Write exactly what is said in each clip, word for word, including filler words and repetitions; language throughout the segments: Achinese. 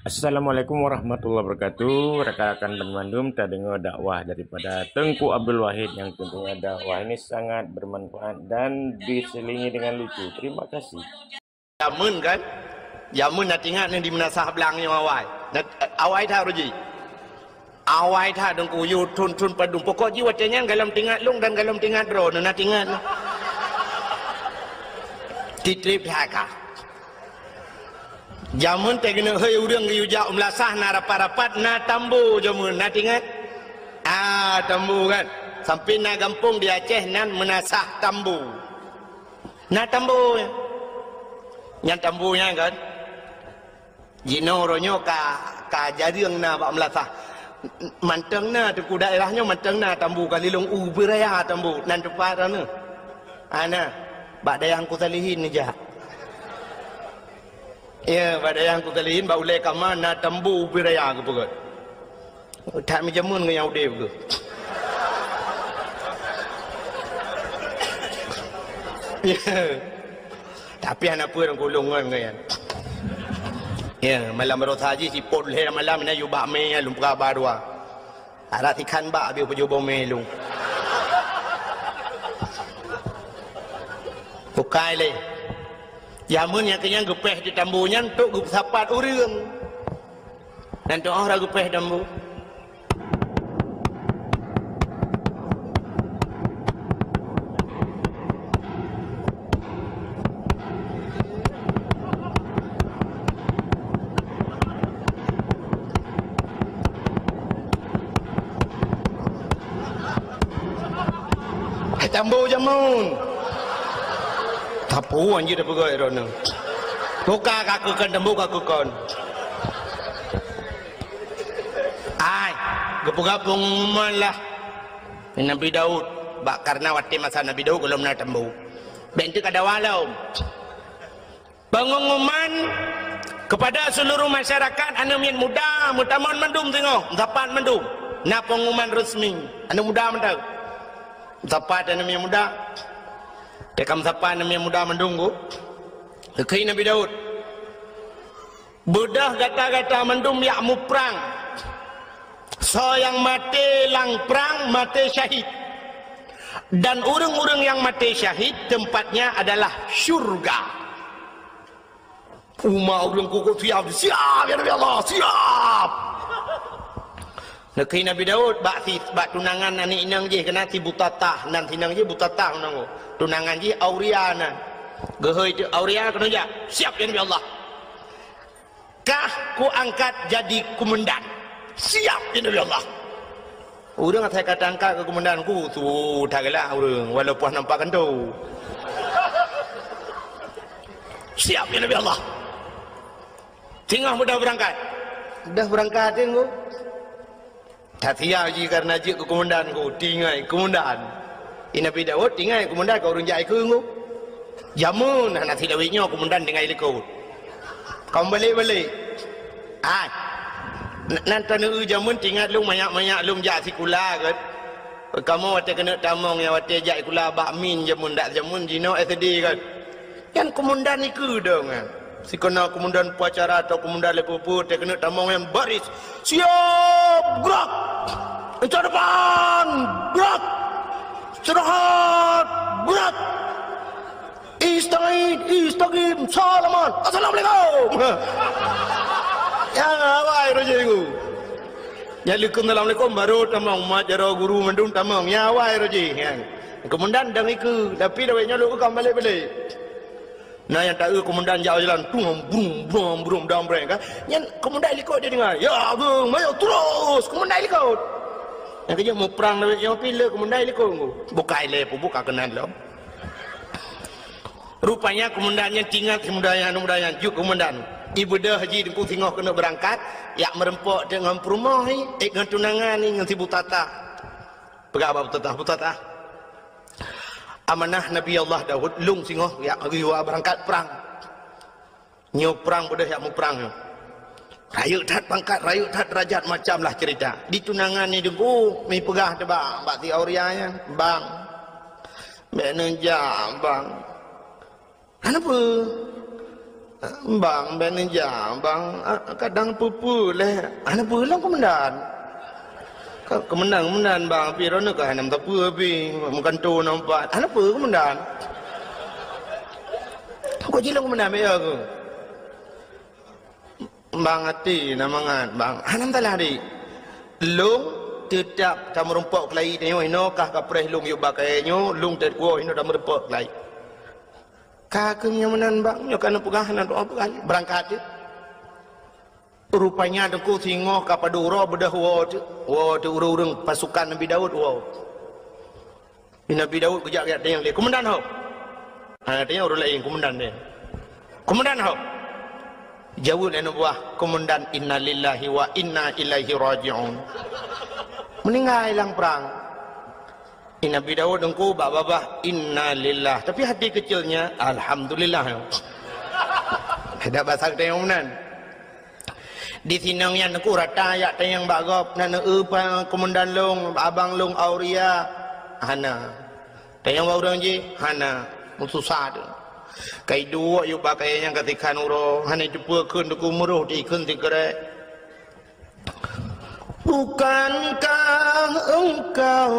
Assalamualaikum warahmatullahi wabarakatuh. Rakan-rakan banmandum, tadeungoe dakwah daripada Teungku Abdul Wahid, nyang tentunya dakwah ini sangat bermanfaat dan diselingi dengan lucu. Terima kasih. Jameun kan? Jameun na teuingat neuh di Meunasah Blang nyoe awai. Na, awai that uroe jih. Awai that Teungku, yue thon-thon padum. Pokok jih watée nyan golom teuingat lôn dan golom teuingat droeneuh, na teuingat neuh. Titreb that ka. Jameun teuh keuneuk hei ureuëng geuyue jak u Meunasah na rapat-rapat, na tambu jameun, na teuingat? Ah, tambu kan? Sampai na gampông di Aceh nan Meunasah Tambu. Na tambu nyan. Nyan tambu nyan kan? Jinoe uroe nyoe ka, ka jareueng na bak Meunasah. Mantong na Teungku daerah nyoe, mantong na tambu ka lilong u beuraya tambu. Nan teumpat droeneuh. Ana, bak dayah Teungku Salihin neujak. Ya, bak dayah Teungku Salihin, bak ulée kama na tambu u beuraya geupeugah. That meujameun ngon nyang udeb geuh. Ya. Tapi hana peue ureuëng kulung ngon nyan. Ya, malam baroesa jih sipot lhée malam na yue bak mé lôn peugah ba dua. Arak sikhan bak habéh peujoh boh mé lôn. Bukai lé. Jameun nyang keunyang geupéh di tambu nyan untuk geupeusapat ureuëng. Dan doa ra geupéh tambu. Hai tambu jameun. Tapu anjir dah peugah droeneuh. Buka kaku kon tambu kaku kon. Ai, geupeugah pengumuman lah. Nabi Daud, bak karena watée masa Nabi Daud golom na tambu. Bék teuk ka dawa lom. Pengumuman kepada seluruh masyarakat, aneuëk miet muda meutamong mandum singoh, meusapat mandum. Na pengumuman resmi, aneuëk muda mantong. Meusapat aneuëk miet muda. Teuka meusapat aneuëk miet muda mandum ku. Geukheun Nabi Daud. Beudôh gata-gata mandum jak muprang. Soe nyang maté lam prang, maté syahid. Dan ureuëng-ureuëng nyang maté syahid, tempatnya adalah syurga. Uma ureuëng kuku siap, siap, ya Nabi Allah, siap. Neukheun Nabi Daud, bak si, bak tunangan aneuëk inong jih, keunan si Butatah, nan si inong jih Butatah nan. Tunangan jih Auria nan. Geuhôi teuk Auria keunoe jak, siap, ya Nabi Allah. Kah kuangkat jadi kumandan. Siap, ya Nabi Allah. Ureuëng asai ka tangkat keu kumandan ku, su that galak ureuëng, walaupun nampak kantô. Siap, ya Nabi Allah. Singoh mudah beurangkat. Dah beurangkat, Teungku. That sia jih karena jeuet keu kumandan ku, tinggai kumandan. I Nabi Daud tinggai kumandan ka ureuëng jak ikeu ku. Jameun hana silawét nyoe kumandan tinggai likot. Ka meubalek-balek. Hai. N-, nan taneu jameun teuingat lôn manyak-manyak lôn jak sikula kan. Kamoe watée keuneuk tamong nyang watée jak sikula bak min jameun dak jameun jinoe S D kan. Nyan kumandan ikeu dong nyan. Sikeuna kumandan upacara atau kumandan lé peue-peue teuh keuneuk tamong nyan baris. Siap, gerak! Incat depan, gerak! Istirahat, gerak! Istagid, istagim, salaman, assalamualaikum! Ya, awai roh jih ku. Nyan leukeun assalamualaikum baru tamong, mat jaroe guru mandum tamong. Ya, awai roh jih nyan. Kumandan dong ikeu, tapi lawét nyoe lôn ka balek-balek. Na nyang taeu kumandan jak jalan, tung, brum, brum, brum, dam breng kan. Nyan kumandan likot dia dengar. Ya, geng, mayo terus, kumandan likot. Nyang keuh muprang lawét nyoe pih le kumandan likot. Bukai lé peubuka keunan lom. Rupanya kumandan nyan teuingat si muda nyan, muda nyan, jeuet kumandan. Ibeudôh jih Teungku singoh keuneuk beurangkat, jak meureumpok deungon peurumoh nyan, eh, ngon tunangan nyan, ngon si Butatah. Peugah bak Butatah, Butatah. Amanah Nabi Allah Daud, lôn singoh jak geuyue beurangkat prang. Nyoe prang beudôh jak muprang nyoe. Rayeuk that pangkat, rayeuk that derajat, macam lah cerita. Di tunangan nyan Teungku, mi peugah teuh bak, bak si Auria nyan, "Bang, bék neujak, Bang." Kenapa? "Bang, bèk neujak, Bang, ah, kadang peue-peue lé." "Hana peue lom, Komandan." "Ka-, Komandan, Komandan, Bang, pih droeneuh ka hana meusapeue pih, meugantoe na pat." "Hana peue, Komandan." "Kok jilong, Komandan, bèk ya keuh." "Bang, até na mangat, Bang." "Hana masalah, Dik. Lôn teutap tameurumpok keulayi tanyoe, inoe kah kapreh lôn yub bak kayèe nyoe, lôn teukuwoe inoe tameurumpok keulayi." "Ka keuh meunyoe meunan, Bang, nyoe ka neupeugah, hana tu'oh peugah, beurangkat teuh." Rupanya Teungku singoh ka padub uroe beudôh woe teuh, woe teuh ureueng-ureueng pasukan Nabi Daud woe. Di Nabi Daud geujak-jak tanyong lé, "Komandan ho?" Hana tanyong ureueng laén, komandan nyan. "Komandan ho?" Jaweueb lé aneuk buah, "Komandan, innalillahi wa inna ilaihi raji'un." Meuninggai lam prang. Di Nabi Daud Teungku bak babah, "Innalillah." Tapi hati kecilnya, "Alhamdulillah." Ada bahasa kita yang meunan. Di sinong nyan Teungku rata jak tanyong bak gob, "Na neueu pa komandan lôn, abang lôn Auria?" "Hana." Tanyong bak ureueng jih, "Hana." Meususah teuh. Ka iduek yub bak kayèe nyan ka sikhan uroe, hana jiteupeue kheun Teungku, meuroh di kheun sikrek. "Bukankah engkau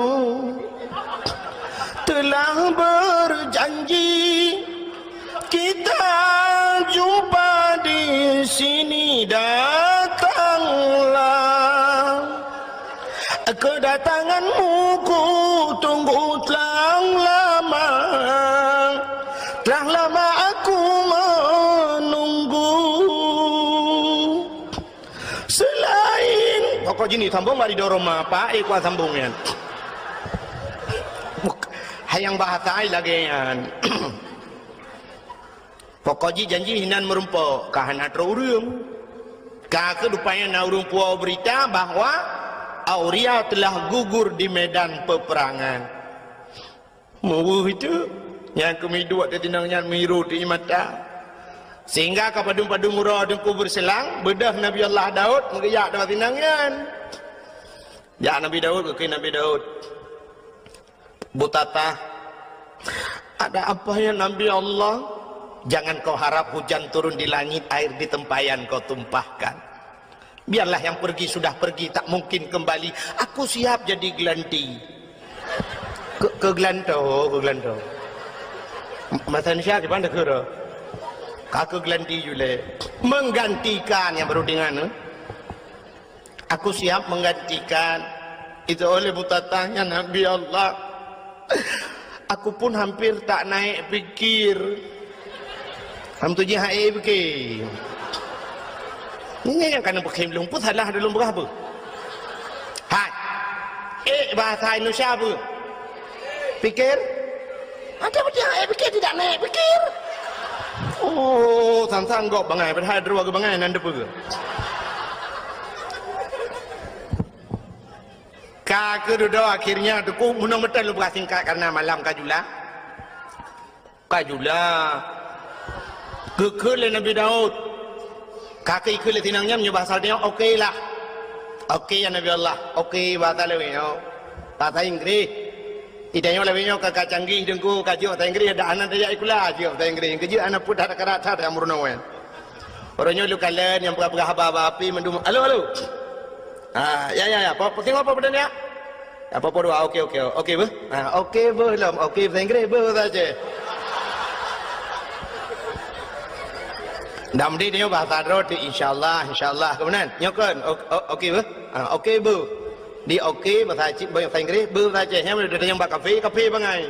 telah berjanji, kita jumpa di sini? Datanglah. Kedatanganmu ku tunggu telah lama, telah lama aku menunggu." Selain, pokok jih ni sambong bak ridho Roma, Pak, eh, kuat sambong nyan. Buk-, hai nyang bahasa ai lagèe nyan. Pokok jih janji hinan meurumpok, ka hana trok ureueng. Ka keuh rupanya na ureueng puwoe beurita bahwa Auria telah gugur di medan peperangan. Meuweuh itu, nyang keumiduek di tinong nyan miru di mata. Sehingga ka padum-padum uroe Teungku beureuselang, beudôh Nabi Allah Daud meugeujak dua tinong nyan. Jak Nabi Daud, geukheun Nabi Daud, "Butatah, ada apa ya Nabi Allah?" "Jangan kau harap hujan turun di langit, air di tempayan kau tumpahkan. Biarlah yang pergi sudah pergi, tak mungkin kembali. Aku siap jadi gelanti." Keu-, keu geulantoe, keu geulantoe. Bahasa Indonesia kiban dah keu dah. Ka keu geulanti julai. Menggantikan nyang baru dengan, eh? "Aku siap menggantikan." Itu oleh Butatah nyan, "Nabi Allah, aku pun hampir tak naik pikir." Ham tu jih hai pikir. Ini yang kana pikir belum pun salah dulu berapa? Hai. Eh, bahasa Indonesia apa? Pikir? Ada betul hai pikir tidak naik pikir. Oh, sang-sang gop bangai, padahal dua ke bangai nan depan. Ka keududoe akhirnya Teungku, meunong meuteun lôn peugah singkat karena malam ka jula. Ka jula. Geukheun lé Nabi Daud. Ka keuh ikheun lé tinong nyan meunyoe bahasa tanyoe, "Oke lah." "Oke ya Nabi Allah." "Oke," bahasa lawét nyoe. Bahasa Inggréh. Di tanyoe lawét nyoe ka, ka canggih Teungku, ka jeuet bahasa Inggréh, dak hana tajak sikula, jeuet bahasa Inggréh. Keujeuet hana peue that, that, that, that, that, Uroe nyoe lôn kalon nyang peugah-peugah haba-haba api mandum, "Halo, halo." Ah, ya, ya, ya. Po-, po-, singoh po, po, ya. Ya, po, po dua. Oke, oke. Oke, beuh. Ah, oke, beuh lom. Oke, bahasa Inggréh, beuh bahasa Aceh. Dam di nyoe bahasa droe tu, insyaallah, insyaallah. Kemudian, nyoe kan, o-, o-, oke, beuh. Ah, oke, beuh. Di oke, bahasa Aceh, bahasa Inggréh, beuh bahasa Aceh. Nyang udah tanyong bak kafe, kafe bangai.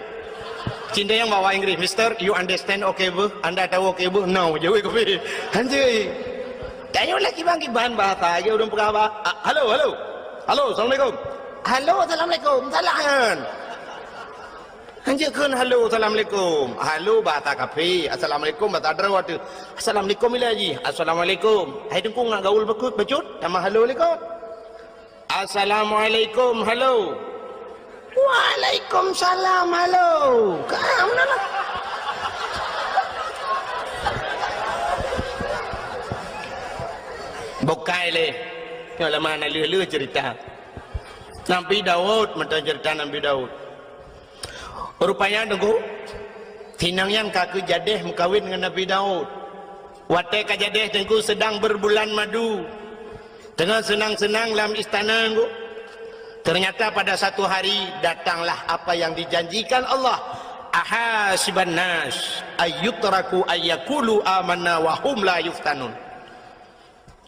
Cin tanyong bak Inggréh, "Mister, you understand oke, beuh? Anda tahu oke, beuh?" "No," jaweueb kafe. Hanjeuet. Tanyoe lé kiban-kiban bahasa, lagèe ureueng peugah ba-, "Ah, halo, halo. Halo, assalamualaikum." "Halo, assalamualaikum." Salah nyan. Hanjeuet kheun halo, assalamualaikum. Halo bahasa kafe, assalamualaikum bahasa droe tu. Assalamualaikum ilèe jih. Assalamualaikum. Hai Teungku, ngat gaul beukut, bacut, tamah halo lé kôt. Assalamualaikum, halo. Waalaikumsalam, halo. Ka, meunan lah. Bukai lé. Nyoe lama na lheueh-lheueh cerita. Nabi Daud, mantong cerita Nabi Daud. Rupanya, Teungku, sinang nyan ka keuh jadeh meukawen ngon Nabi Daud. Watée ka jadeh Teungku sedang berbulan madu, teungoh seunang-seunang lam istana Teungku. Ternyata pada satu hari datanglah apa yang dijanjikan Allah. "Ahasiban nas ayyutraku ayyakulu amanna wa hum la yuftanun."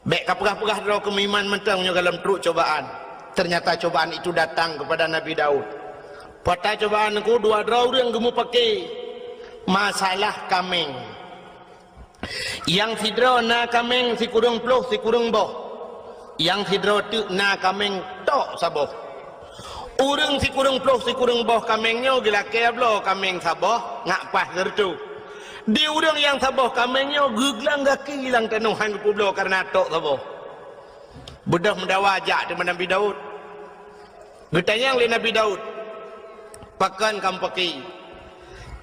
Bék ka peugah-peugah droe keu meuiman mantong nyoe gohlom trok cobaan. Ternyata cobaan itu datang kepada Nabi Daud. Peue cobaan Teungku? Dua droe ureuëng geumupake masalah kaméng. Nyang sidroe na kaméng sikureueng ploh sikureueng boh. Nyang sidroe teuk na kaméng tok saboh. Ureuëng sikureueng ploh sikureueng boh kaméng nyoe geulakée bloe kaméng saboh ngat paih sireutôh. Di ureuëng nyang saboh kaméng nyoe geuglang gaki lam tanoh hán geupeubloe kareuna tok saboh. Beudôh meudawa jak teuma Nabi Daud. Geutanyong lé Nabi Daud, "Pakon kamoe pake?"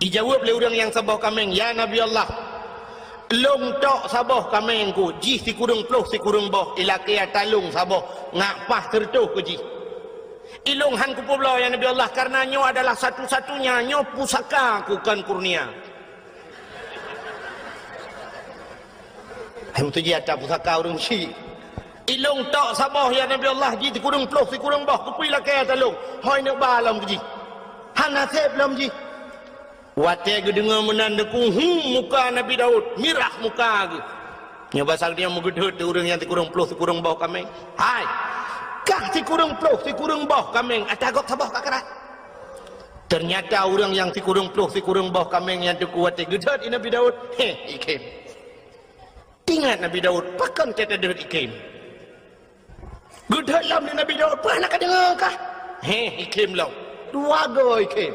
Ijaweueb lé ureuëng nyang saboh kaméng, "Ya Nabi Allah, lôn tok saboh kaméng Teungku, jih sikureueng ploh sikureueng boh, ilakée ata lôn saboh, ngat paih sireutôh keu jih. Ilôn hán kupeubloe, ya Nabi Allah, kareuna nyoe adalah satu-satunya, nyoe pusaka Teungku, kon kurnia." Hai meutuji ata pusaka ureuëng syik. "Ilôn tok saboh, ya Nabi Allah, jih sikureueng ploh sikureueng boh, keupeue ilakée ata lôn? Hôi neuk ba lom keu jih. Hana seb lom jih." Watée geudeungoe meunan Teungku, hu, muka Nabi Daud mirah muka geuh. Nyoe basa geutanyoe meugeudhôt di ureuëng nyang sikureueng ploh sikureueng boh kaméng. "Hai, kah sikureueng ploh sikureueng boh kaméng, ata gob saboh ka krat." Ternyata ureuëng nyang sikureueng ploh sikureueng boh kaméng nyan Teungku watée geudhôt i Nabi Daud, heh, ikhém. Ingat Nabi Daud, pakon teudeungoe ikhém. Geudhôt lom lé Nabi Daud, "Peue hana kadeungoe kah?" Heh, ikhém lom. Dua goe ikhém.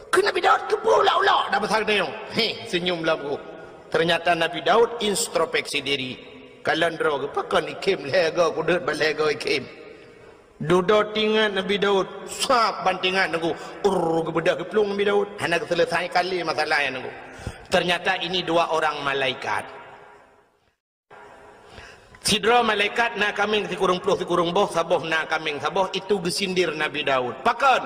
Keu Nabi Daud keupeue ulok-ulok dak basa geutanyoe? Heh, seunyum lom geuh. Ternyata Nabi Daud introspeksi diri. Kalon droe geuh, "Pakon ikhém lhée goe, kudhôt ban lhée goe ikhém." Dudoe tingat Nabi Daud, sab ban tingat Teungku, urr, geubeudôh geuplueng Nabi Daud. Hana geuseuleusai kali masalah nyan Teungku. Ternyata ini dua orang malaikat. Sidroe malaikat na kaméng sikureueng ploh sikureueng boh, saboh na kaméng saboh, itu geusindir Nabi Daud. Pakon?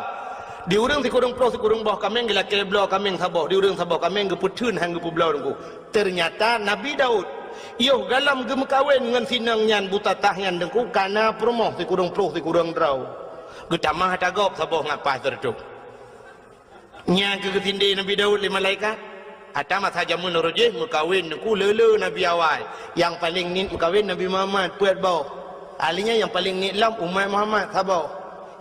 Di ureuëng sikureueng ploh sikureueng boh kaméng geulakée bloe kaméng saboh, di ureuëng saboh kaméng geupeutheun hán geupeubloe Teungku. Ternyata Nabi Daud, yoh gohlom geumeukawen ngon si inong nyan buta tah nyan Teungku, ka na peurumoh sikureueng ploh sikureueng droe. Geutamah ata gob saboh ngat paih sireutôh. Nyan keuh geusindé Nabi Daud lé malaikat. Ata masa jameun uroe jih meukawen Teungku le-le nabi awai. Nyang paleng niet meukawen Nabi Muhammad, peuet boh. Ahli nyan nyang paleng niet lom umat Muhammad saboh.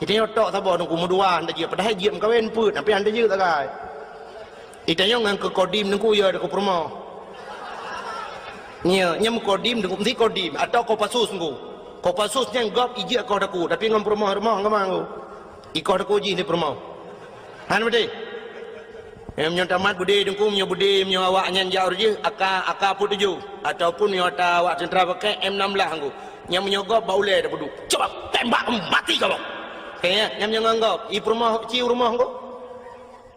Geutanyoe tok saboh Teungku, meudua hana jeuet, padahai jeuet meukawen peuet, tapi hana jeuet sagai. Geutanyoe ngon keu kodim Teungku, ya, keu peurumoh. Nyo, nyo meukodim Teungku, meusti kodim atau Kopassus Teungku. Kopassus nyan gob ijeuet koh daku, tapi ngon peurumoh-rumoh ngon Teungku. Ikoh daku jih lé peurumoh. Hana beudé. Eh, meunyoe tamat beudé Teungku, meunyoe beudé, meunyoe awak nyan jak uroe jih, AK, AK peuet tujoh, ataupun meunyoe ata awak teuntra pakai M enam belas Teungku. Nyan meunyoe gob bak ulée tapeuduek. Coba tembak mati kau. Kayaknya nyan meunyoe ngon gob, i peurumoh, ci u rumoh Teungku.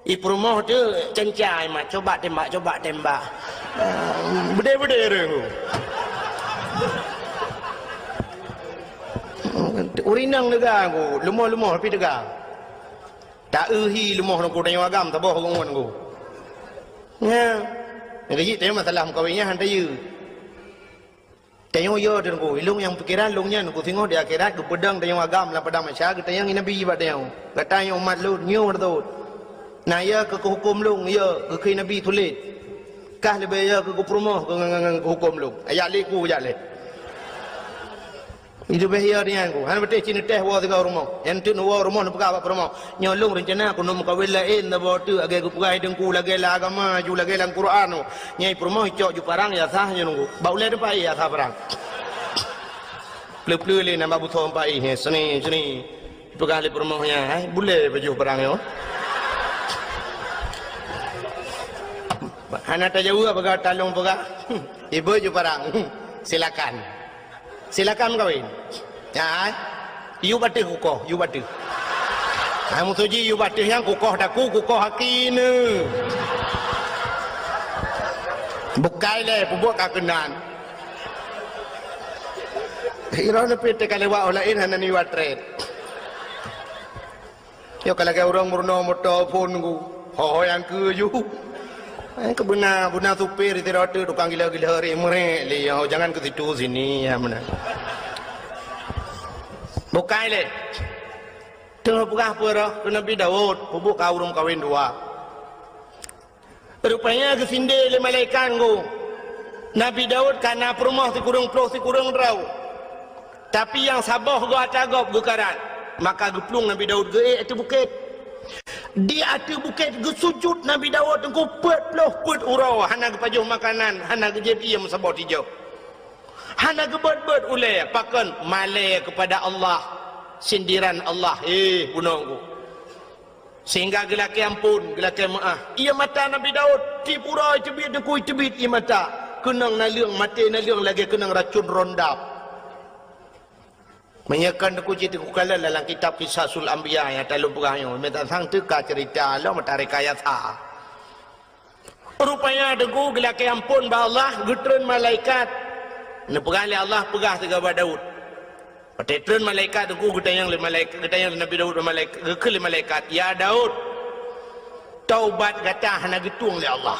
I peurumoh tu cencai mat, coba tembak, coba tembak. Ah, beudé-beudé ureuëng. Ureuëng inong teuga Teungku, lumoh-lumoh tapi teuga. Ta-eu hi lumoh Teungku, tanyoe agam saboh ureuëng Teungku. Nya. Jadi tanyoe masalah meukawen nyan han tayue. Tanyoe yo Teungku, ilong nyang pikiran lôn nyan Teungku, singoh di akhirat geupeudong tanyoe agam lam padang mahsyar, geutanyong Nabi bak tanyoe. Gata nyoe umat lôn, nyoe beutôi. Na yo keu huköm lôn, yo keu Nabi tuléh. Kah leubeh yo keu peurumoh keu ngon, ngon, ngon huköm lôn. Ayat lé ku jak lé. Itu beh yo nyan Teungku. Hana beuteh cit neuteh woe sigoe rumoh. Nyang teuk neuwoe rumoh neupeugah bak peurumoh. Nyoe lôn reuncana keuneuk meukawen laén saboh teuk lagée geupeugah Teungku, lagée lam agama ju, lagée lam Quran. Nyai peurumoh icok ju parang ya sah nyoe Teungku. Bak ulée teumpat ya sah parang. Pleu-pleu lé nambah busoe empat ih, seni, seni. Peugah lé peurumoh nyan, "Hai, bulée pajoh parang nyoe." Hana tajaweueb peugah talong peugah. Ibu ju parang. Silakan. Silakan meukawen. Ya, ai. Yub ateueh kukoh, yub ateueh. Hai musoji yub ateueh nyang kukoh daku, kukoh haki ne. Bukai lé peubuet ka keunan. Iroh neupit teuka lewat orang laén hana niwat tret. Nyoe ka lagée ureuëng meurunoe moto phon Teungku. Ho nyang keu ju. Eh, keu beuna, beuna supir di rote tukang gila-gila ri meurek lé, oh, jangan ke situ, sini, ya, beuna. Bukai lé. Teungoh peugah peue roh keu Nabi Daud, peubuet ka ureuëng kawen dua. Rupanya geusindé lé malaikat nggu. Nabi Daud ka na peurumoh sikureueng ploh sikureueng droe. Tapi nyang saboh goe ata gob geukarat. Maka geuplueng Nabi Daud geuék ateueh bukét. Di ateueh bukét geusujut Nabi Daud teungku peuet ploh peuet uroe, hana geupajoh makanan, hana geujép ié meusaboh tijoh. Hana geubeuet-beuet ulée, pakon malée keupada Allah, sindiran Allah, eh, bunoe nggu. Sehingga geulakée amphon, geulakée meuáh. Ié mata Nabi Daud, tiep uroe teubiet, teungku teubiet ié mata. Keunong naleueng, maté naleueng lagée keunong racun rondap. Meunyoe kon teungku cit teungku kalon dalam kitab Qisasul Anbiya nyang talôn peugah nyoe, meutatang teuka ceurita lom mata rekayasa. Rupanya teungku geulakée amphon bak Allah, geutreun malaikat. Neupeugah lé Allah, peugah sigoe bak Daud. Watée treun malaikat teungku geutanyong lé malaikat, geutanyong lé Nabi Daud, malaikat, geukheun lé malaikat, "Ya Daud, taubat gata hana geutueng lé Allah."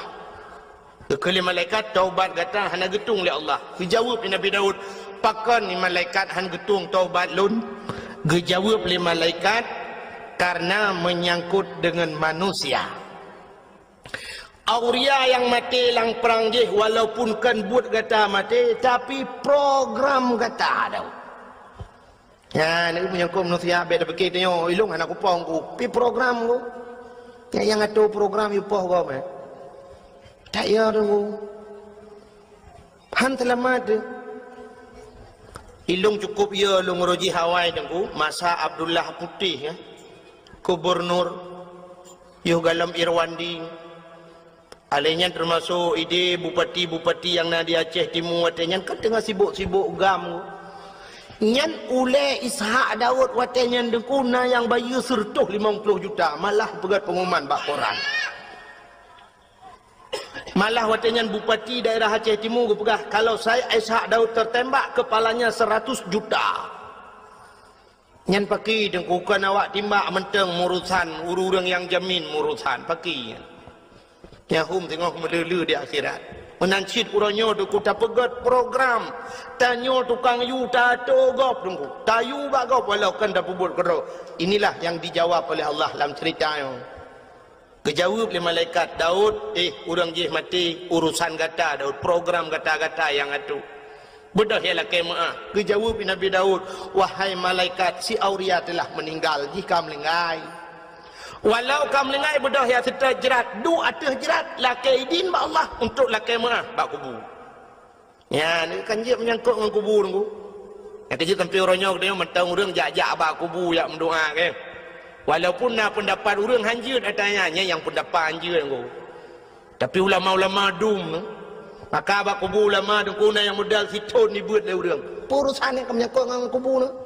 Geukheun lé malaikat, "Taubat gata hana geutueng lé Allah." Geujaweueb lé Nabi Daud, "Pakon ni malaikat han geutueng taubat lôn?" Geujaweueb lé malaikat, "Karena menyangkut dengan manusia." Auria nyang maté lam prang jih walaupun kon buet gata maté, tapi program gata Daud. Nyan, meunyoe kon manusia bék tapike tanyoe, ilong hana kupoh ku, pi program ku. Nyang, nyang atô program ipoh gob, eh. Tak ya tu. Han seulamat tu. Ilong cukup ya lôn rojih awai teungku, masa Abdullah Putih, ya. Gubernur, yoh galom Irwandi. Alé nyan teumasok idé bupati-bupati nyang na di Aceh Timu watée nyan ka teungoh sibok-sibok gam. Nyan ulée Ishak Daud watée nyan teungku na nyang bayeue seureutôh limong ploh juta, malah peugét pengumuman bak koran. Malah watée nyan bupati daerah Aceh Timu geupeugah, kalau saya Ishak Daud tertembak, kepalanya seratus juta. Nyan paki teungku, kon awak timbak mantong murusan, ureuëng nyang jamin murusan, paki nyan. Nyahum teungoh meuleuleue di akhirat. Meunan cit uroe nyoe teungku tapeugét program, tanyoe tukang yue tatô gob teungku, tayue bak gob walau kon tapeubuet keudroe. Inilah nyang dijawab oleh Allah lam ceurita nyoe. Geujaweueb lé malaikat, "Daud, eh, ureuëng jih maté, urusan gata, Daud, program gata-gata nyang atô." Beudôh ya lakée meuáh. Geujaweueb lé Nabi Daud, "Wahai malaikat, si Auria telah meninggal, jih ka meulinggai. Walau ka meulinggai, beudôh ya seutôt jrat, duek ateueh jrat, lakée idin bak Allah untuk lakée meuáh bak kubu." Nyan, kan jeuet meunyangkot ngon kubu teungku. Nyang keujeuet sampoe uroe nyoe geutanyoe mantong ureuëng jak-jak bak kubu jak meudoá, kan. Walaupun na peundapat ureuëng hanjeuet ata nyan, nyan nyang peundapat hanjeuet teungku. Tapi ulama-ulama dum, maka bak kubu ulama teungku na nyang modal sithon dibeuet lé ureuëng. Peue urusan nyang ka meunyangkot ngon kubu teungku.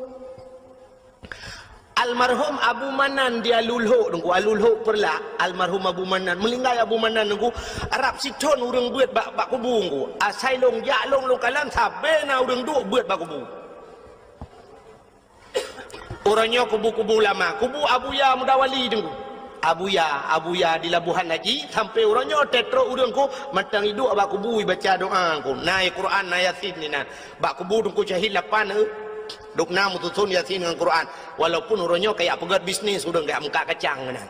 Almarhum Abu Manan di Alulhok teungku, Alulhok Peureulak, almarhum Abu Manan, meulinggai Abu Manan teungku, rab sithon ureuëng beuet bak, bak kubu teungku. Asai lôn jak lôn, lôn kalon sabe na ureuëng duek beuet bak kubu. Uroe nyoe kubu-kubu ulama, kubu Abuya Mudawali teungku. Abuya, Abuya di Labuhan Haji, sampoe uroe nyoe teutrok ureuëng ku mantong iduek bak kubu ibaca doá teungku. Na Quran, na Yasin inan. Bak kubu Teungku Syahid lapan, eh, dubna meususon Yasin ngon Quran. Walaupun uroe nyoe kajak peugét bisnis, ureuëng kajak meukat kacang keunan.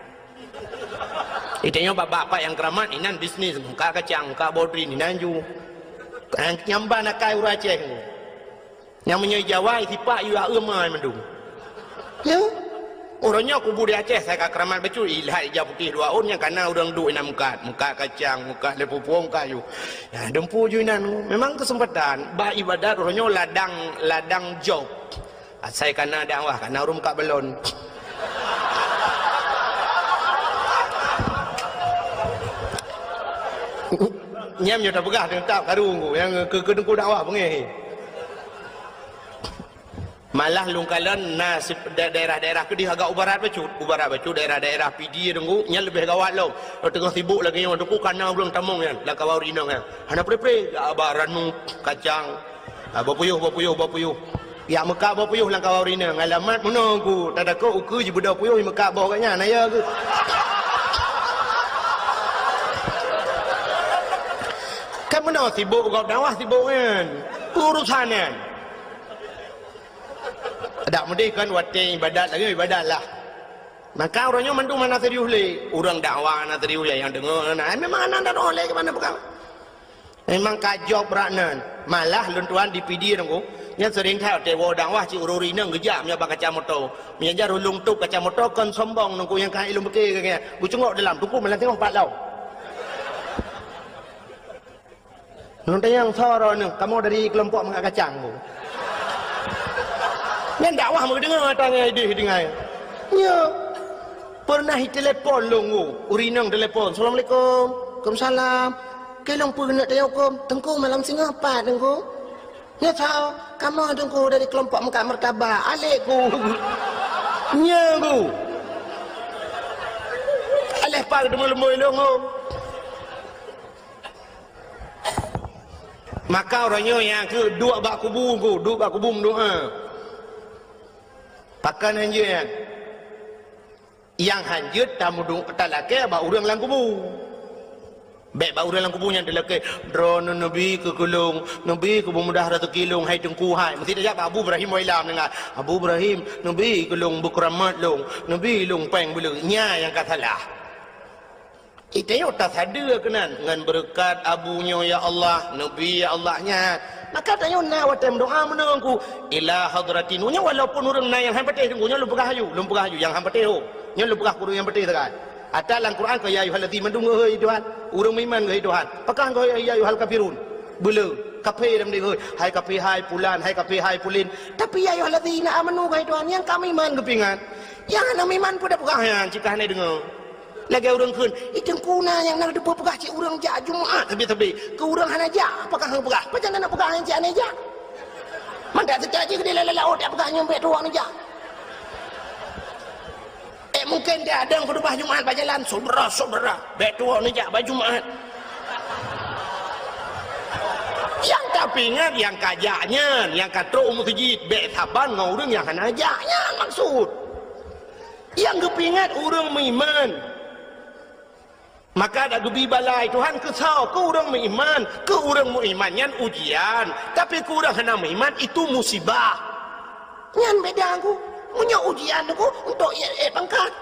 Itanyoe bak-bak nyang keuramat inan bisnis, meukat kacang, meukat bodrin inan ju. Nyang ban akai ureuëng Aceh. Nyang meunyoe Jawa sipak yue aeu mai mandum. Ya. Uroe nyoe kubu di Aceh, asai ka keuramat bacut, ilhat ija putéh dua ôn nyang kana ureuëng duek inan meukat, meukat kacang, meukat lé pupueng kayu. Ya, dumpu ju inan. Memang keuseumpatan bak ibadat uroe nyoe ladang, ladang job. Asai kana dakwah, kana ureuëng meukat balon. Nyam nyoe tapeugah teutab karu nyang keu, keu teungku dakwah beungéh. Malah lôn kalon na sip-, da-, daerah-daerah keudeh agak u barat bacut, u barat bacut daerah-daerah Pidie teungku, nyan leubeh gawat lom. Teungoh sibok lagée nyoe teungku kana ureuëng tamong nyan, lam kawan inong nyan. Hana pre-pre, jak ba ranup, kacang. Ah, bapuyuh, bapuyuh, bapuyuh. Jak meukat bapuyuh lam kawan inong, alamat meunoe ku, tadakot ukeue jibeudôh puyuh meukat boh gobnyan, na ya keuh. Oh, sibok gob dakwah, sibok nyan. Urusan nyan. Dak meudeh kan watèe ibadat lagèe ibadat lah. Maka uroe nyoe mandum hana serius lé. Ureueng dakwah hana serius lé, nyang deungö hana. Memang hana dakwah lé keu mana peugah. Memang ka jok brat nan. Malah lôn tuan di Pidie nunggu. Nyan sering that watèe woe dakwah cit ureueng inong geujak meunyoe bak kaca moto. Meunyoe jar ulôn tup kaca moto kon sombong nunggu nyang ka ilôn beuke keu nyan. Geucungok dalam tuku malam tengok pat lau. Nyoe tanyong soe droeneuh, kamoe dari keulompok Meungak Kacang, bu. Nyan dakwah meudeungoe ata ngon idéh deungai. Nyoe pernah itelepon lôn, bu. Ureueng inong telepon, "Assalamualaikum." "Waalaikumsalam." "Keu lôn peue keuneuk tanyong huköm?" "Teungku, malam singoh pat, Teungku." "Nyoe soe?" "Kamoe, Teungku, dari keulompok Meungak Martabak." Alek ku. Nyoe ku. Aléh pat teumeuleumui lôn, bu. Maka uroe nyoe nyang keu duek bak kubu ku, duek bak kubu meudoa. Pakon hanjeuet nyan? Nyang hanjeuet tameudoa talakèe bak ureueng lam kubu. Bèk bak ureueng lam kubu nyan talakèe, "Droeneuh neubi keu keu lôn, neubi keu beumudah raseuki lôn, hai Teungku hai." Meusti tajak bak Abu Ibrahim Wailam deungon, "Abu Ibrahim, neubi keu lôn beukeuramat lôn, neubi lôn pèng beuleue." Nyan nyang ka salah. Itanyoe tasadeue keunan, ngon beureukat abu nyoe ya Allah, neubi ya Allah nyan. Maka tanyoe na watèe meudoa meunan ku, ila hadratin. Nyoe walaupun ureueng na nyang han patéh Teungku, nyoe lôn peugah aju, lôn peugah aju nyang han patéh ho. Nyoe lôn peugah keu ureueng nyang patéh sagai. Ata lam Quran keu ya ayyuhallazina mandum geuhôi Tuhan, ureueng meuiman geuhôi Tuhan. Pakon geuhôi ya ayyuhal kafirun? Beuleue, kafé lam deh geuhôi. Hai kafé hai pulan, hai kafé hai pulin. Tapi ya ayyuhallazina amanu geuhôi Tuhan, nyang ka meuiman geupeuingat. Nyang hana meuiman peue tapeugah nyan, cit ka hana deungö. Lagèe ureueng kheun, "Ih, Teungku na nyang na teupeue peugah cit ureueng jak Jumat sabe-sabe, keu ureueng hana jak, apakah hana peugah? Pajan na peugah nyang cit hana jak?" Mandak seujak jih keudéh lam laôt jak peugah nyoe bèk tuwoe neujak. Eh, mungken dia dong khutubah Jumat bak jalan, "Syedara-syedara, bèk tuwoe neujak bak Jumat." Nyang tapeuingat nyang ka jak nyan, nyang ka trok u meuseujid, bèk saban ngon ureueng nyang hana jak nyan maksud. Nyang geupeuingat ureueng meuiman. Maka dak geubi balai Tuhan keu soe? Keu ureueng meuiman. Keu ureueng meuiman nyan ujian, tapi keu ureueng hana meuiman itu musibah. Nyan beda ku. Meunyoe ujian ku untuk ié pangkat,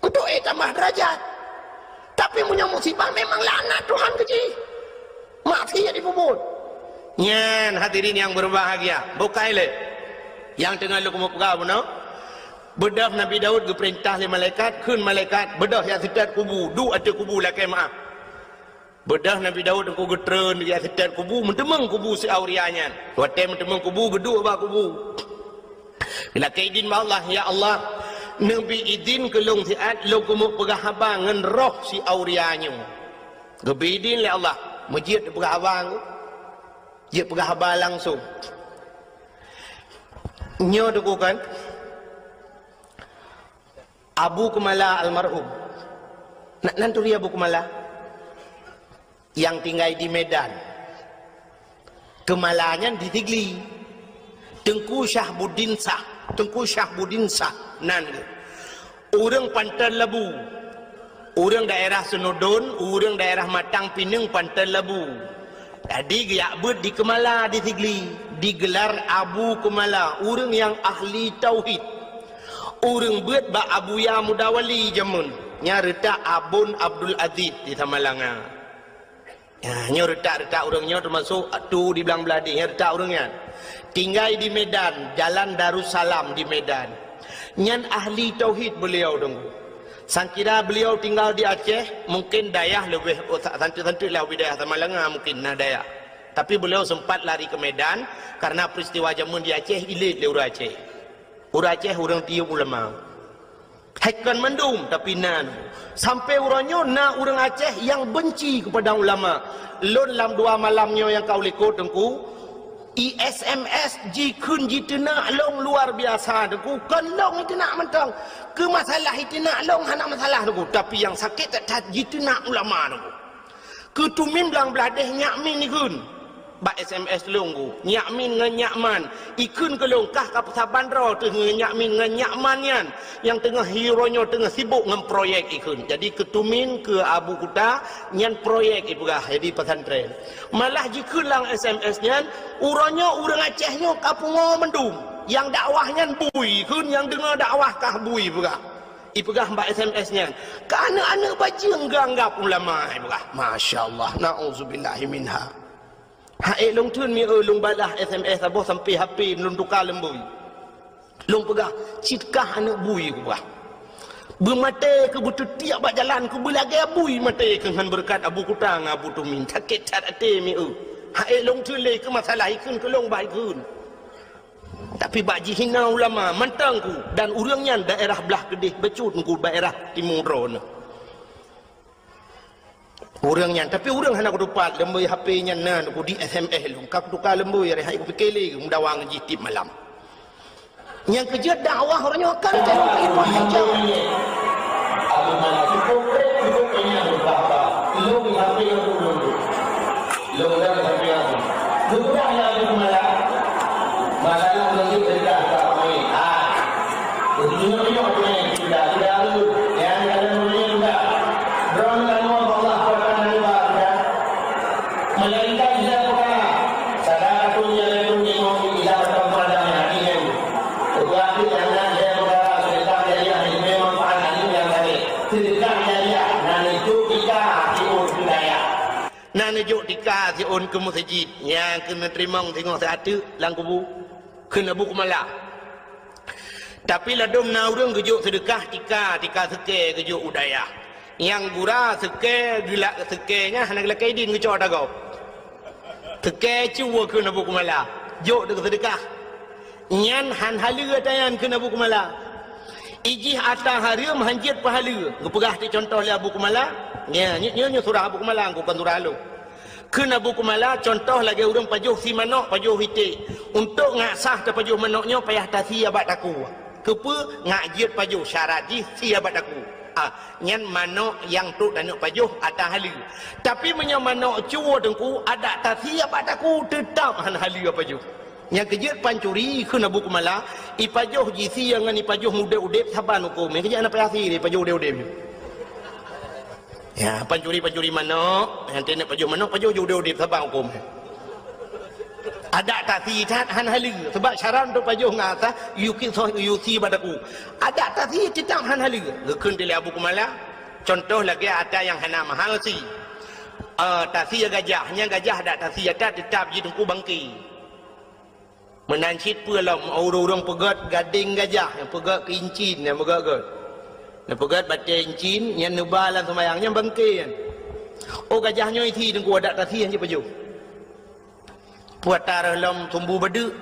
untuk ié tamah derajat. Tapi meunyoe musibah memang laknat Tuhan keu jih. Maksiat jipeubuet. Nyan hadirin yang berbahagia, bukai lé. Nyang teungoh lôn keumeung peugah bunoe, beudôh Nabi Daud geupeurintah lé malaikat, kheun malaikat, "Beudôh jak seutôt kubu, duek ateueh kubu lakèe meu'ah." Beudôh Nabi Daud teungku geutreun jak seutôt kubu, meuteumeung kubu si Auria nyan. Watèe meuteumeung kubu, geuduek bak kubu. Lakèe idin bak Allah, "Ya Allah, neubi idin keu lôn siat lôn keumeung peugah haba ngon roh si Auria nyoe." Geubi idin lé Allah, meujeuet peugah haba. Jeuet peugah haba langsông. Nyoe teungku kan, Abu Keumala almarhum. Na, nan turi Abu Keumala? Nyang tinggai di Medan. Keumala nyan di Sigli. Teungku Syahbuddin Syah. Teungku Syahbuddin Syah nan geuh. Ureueng Panton Labu. Ureueng daerah Seunudon, ureueng daerah Matang Pineung Panton Labu. Jadi geujak beuet di Keumala di Sigli, digelar Abu Keumala, ureueng nyang ahli tauhid. Ureueng beuet bak Abuya Mudawali jameun, nyang reutak Abon Abdul Aziz di Samalanga. Ya, nyoe reutak-reutak ureueng nyoe teumasok tu di Blang Blahdeh, nyoe reutak ureueng nyan. Tinggai di Medan, Jalan Darussalam di Medan. Nyan ahli tauhid beliau teungku. Sangkira beliau tinggal di Aceh, mungkin dayah leubeh, oh, sa-, santeuk-santeuk lah wilayah Samalanga mungkin na dayah. Tapi beliau sempat lari ke Medan karena peristiwa jameun di Aceh ilét lé ureueng Aceh. Ureueng Aceh ureueng tiyeum ulama. Hai kon mandum, tapi na. Sampai uroe nyoe na ureueng Aceh nyang benci kepada ulama. Lôn lam dua malam nyoe nyang ka u likot teungku, I S M S jikheun jiteunak lôn luar biasa teungku. Kon lôn jiteunak mantong. Keu masalah jiteunak lôn hana masalah teungku, tapi nyang sakét that-that jiteunak ulama teungku. Keu Tumim Blang Blahdeh nyak min jikheun. Bak S M S lôn ku, Nyak Min ngon Nyak Man, ikheun keu lôn kah ka saban droe teuh ngon Nyak Min ngon Nyak Man nyan, nyang teungoh uroe nyoe teungoh sibok ngon proyek ikheun. Jadi keu Tumin, keu Abu Kuta, nyan proyek ipeugah di pesantren. Malah jikheun lam S M S nyan, uroe nyoe ureuëng Aceh nyoe ka pungo mandum. Nyang dakwah nyan bui, kheun nyang deungoe dakwah kah bui peugah. Ipeugah bak S M S nyan, ka aneuëk-aneuëk bajeueng geuanggab ulama ipeugah. Masya Allah, na'udzubillahi minha. Haék lôn theun mi eu lôn balah S M S saboh sampai H P lôn tuka leumbôi. Lôn peugah, cit kah aneuëk bui kupeugah. Beumaté keu beuteutiek bak jalan keu beulagée bui maté keu ngon beureukat Abu Kuta ngon Abu Tumin. Sakét that até mi eu. Haék lôn theun lé keu masalah ikheun keu lôn bah ikheun. Tapi bak jihina ulama mantong ku dan ureuëng nyan daerah blah keudeh bacut ku daerah timu droeneuh. Ureuëng nyan, tapi ureuëng hana kutupat leumbôi H P nyan na ku di S M S lôn, ka kutuka leumbôi, hari hai kupike lé meudawa ngon jih tiep malam. Nyang keujeuet dakwah uroe nyoe kan keu ilmu hijab. Aku malah cukup rek, cukup kenyang, Bapak. Lôn H P aku lôn. Lôn dah H P aku. Lôn dah ya aku malah. Masalah lôn dah tak main. Ah. Udah, udah, udah, udah, udah, udah, udah. Droeneuh ka lheueh Allah Taala neuba, udah. Melainkan lhèe peukara. Salah satu nyang lhèe peukara, kita bertemu pada hati yang. Tetapi jangan lhèe peukara, sedekah jariah, ilmu manfaat, alim yang saleh. Sedekah jariah, na neujok tika siôn keu dayah. Na neujok tika siôn keu meuseujid. Nyang keuneuk teurimong singoh siat teuk lam kubu. Kheun Abu Kumala. Tapi ladôm na ureuëng geujok seudeukah tika, tika seukée geujok u dayah. Nyang gura seukée geulak seukée nyan hana geulakée idin geucok ata gob. Seukée cue kheun Abu Kumala, jok deuk seudeukah. Nyan han haleue ata nyan kheun Abu Kumala. Ijih ata hareuem han jeuet peuhaleue. Geupeugah ti contoh lé Abu Kumala. Nya, nyoe, nyoe, nyoe surah Abu Kumala, kon surah lôn. Kheun Abu Kumala, contoh lagée ureuëng pajoh sie manök, pajoh iték. Untuk ngat sah tapajoh manök nyoe payah tasie bak takue. Keupeue? Ngat jeuet pajoh, syarat jih sie bak takue. Ah, nyan manök nyang trok taneuk pajoh ata haleue. Tapi meunyoe manök cue teungku, adak tasie bak takue, teutab han haleue pajoh. Nyang keujeuet pancuri kheun Abu Kumala, ipajoh jisie ngon ipajoh udeb-udeb saban hukôm. Nyang keujeuet hana payah sie, ipajoh udeb-udeb. Ya, pancuri-pancuri manök, nyang teuneuk pajoh manök, pajoh ju udeb-udeb saban hukôm. Adak tasie that han haleue, sebab syarat untuk pajoh ngat sah, yue keu soh yue sie bak takue. Adak tasie teutab han haleue, geukheun lé Abu Kumala. Contoh lagée ata nyang hana mahal sie. Eh, tasie gajah, nyang gajah adak tasie ata teutab jiteungku bangke. Meunan cit peue lom, ureuëng-ureuëng peugét gadeng gajah, nyang peugét keu incin, nyang peugét-gét. Nyang peugét batée incin, nyang neuba lam seumayang, nyang bangke nyan. Oh, gajah nyoe isie teungku adak tasie han jipajoh. Peue ata reuh lom sumbu badeuk.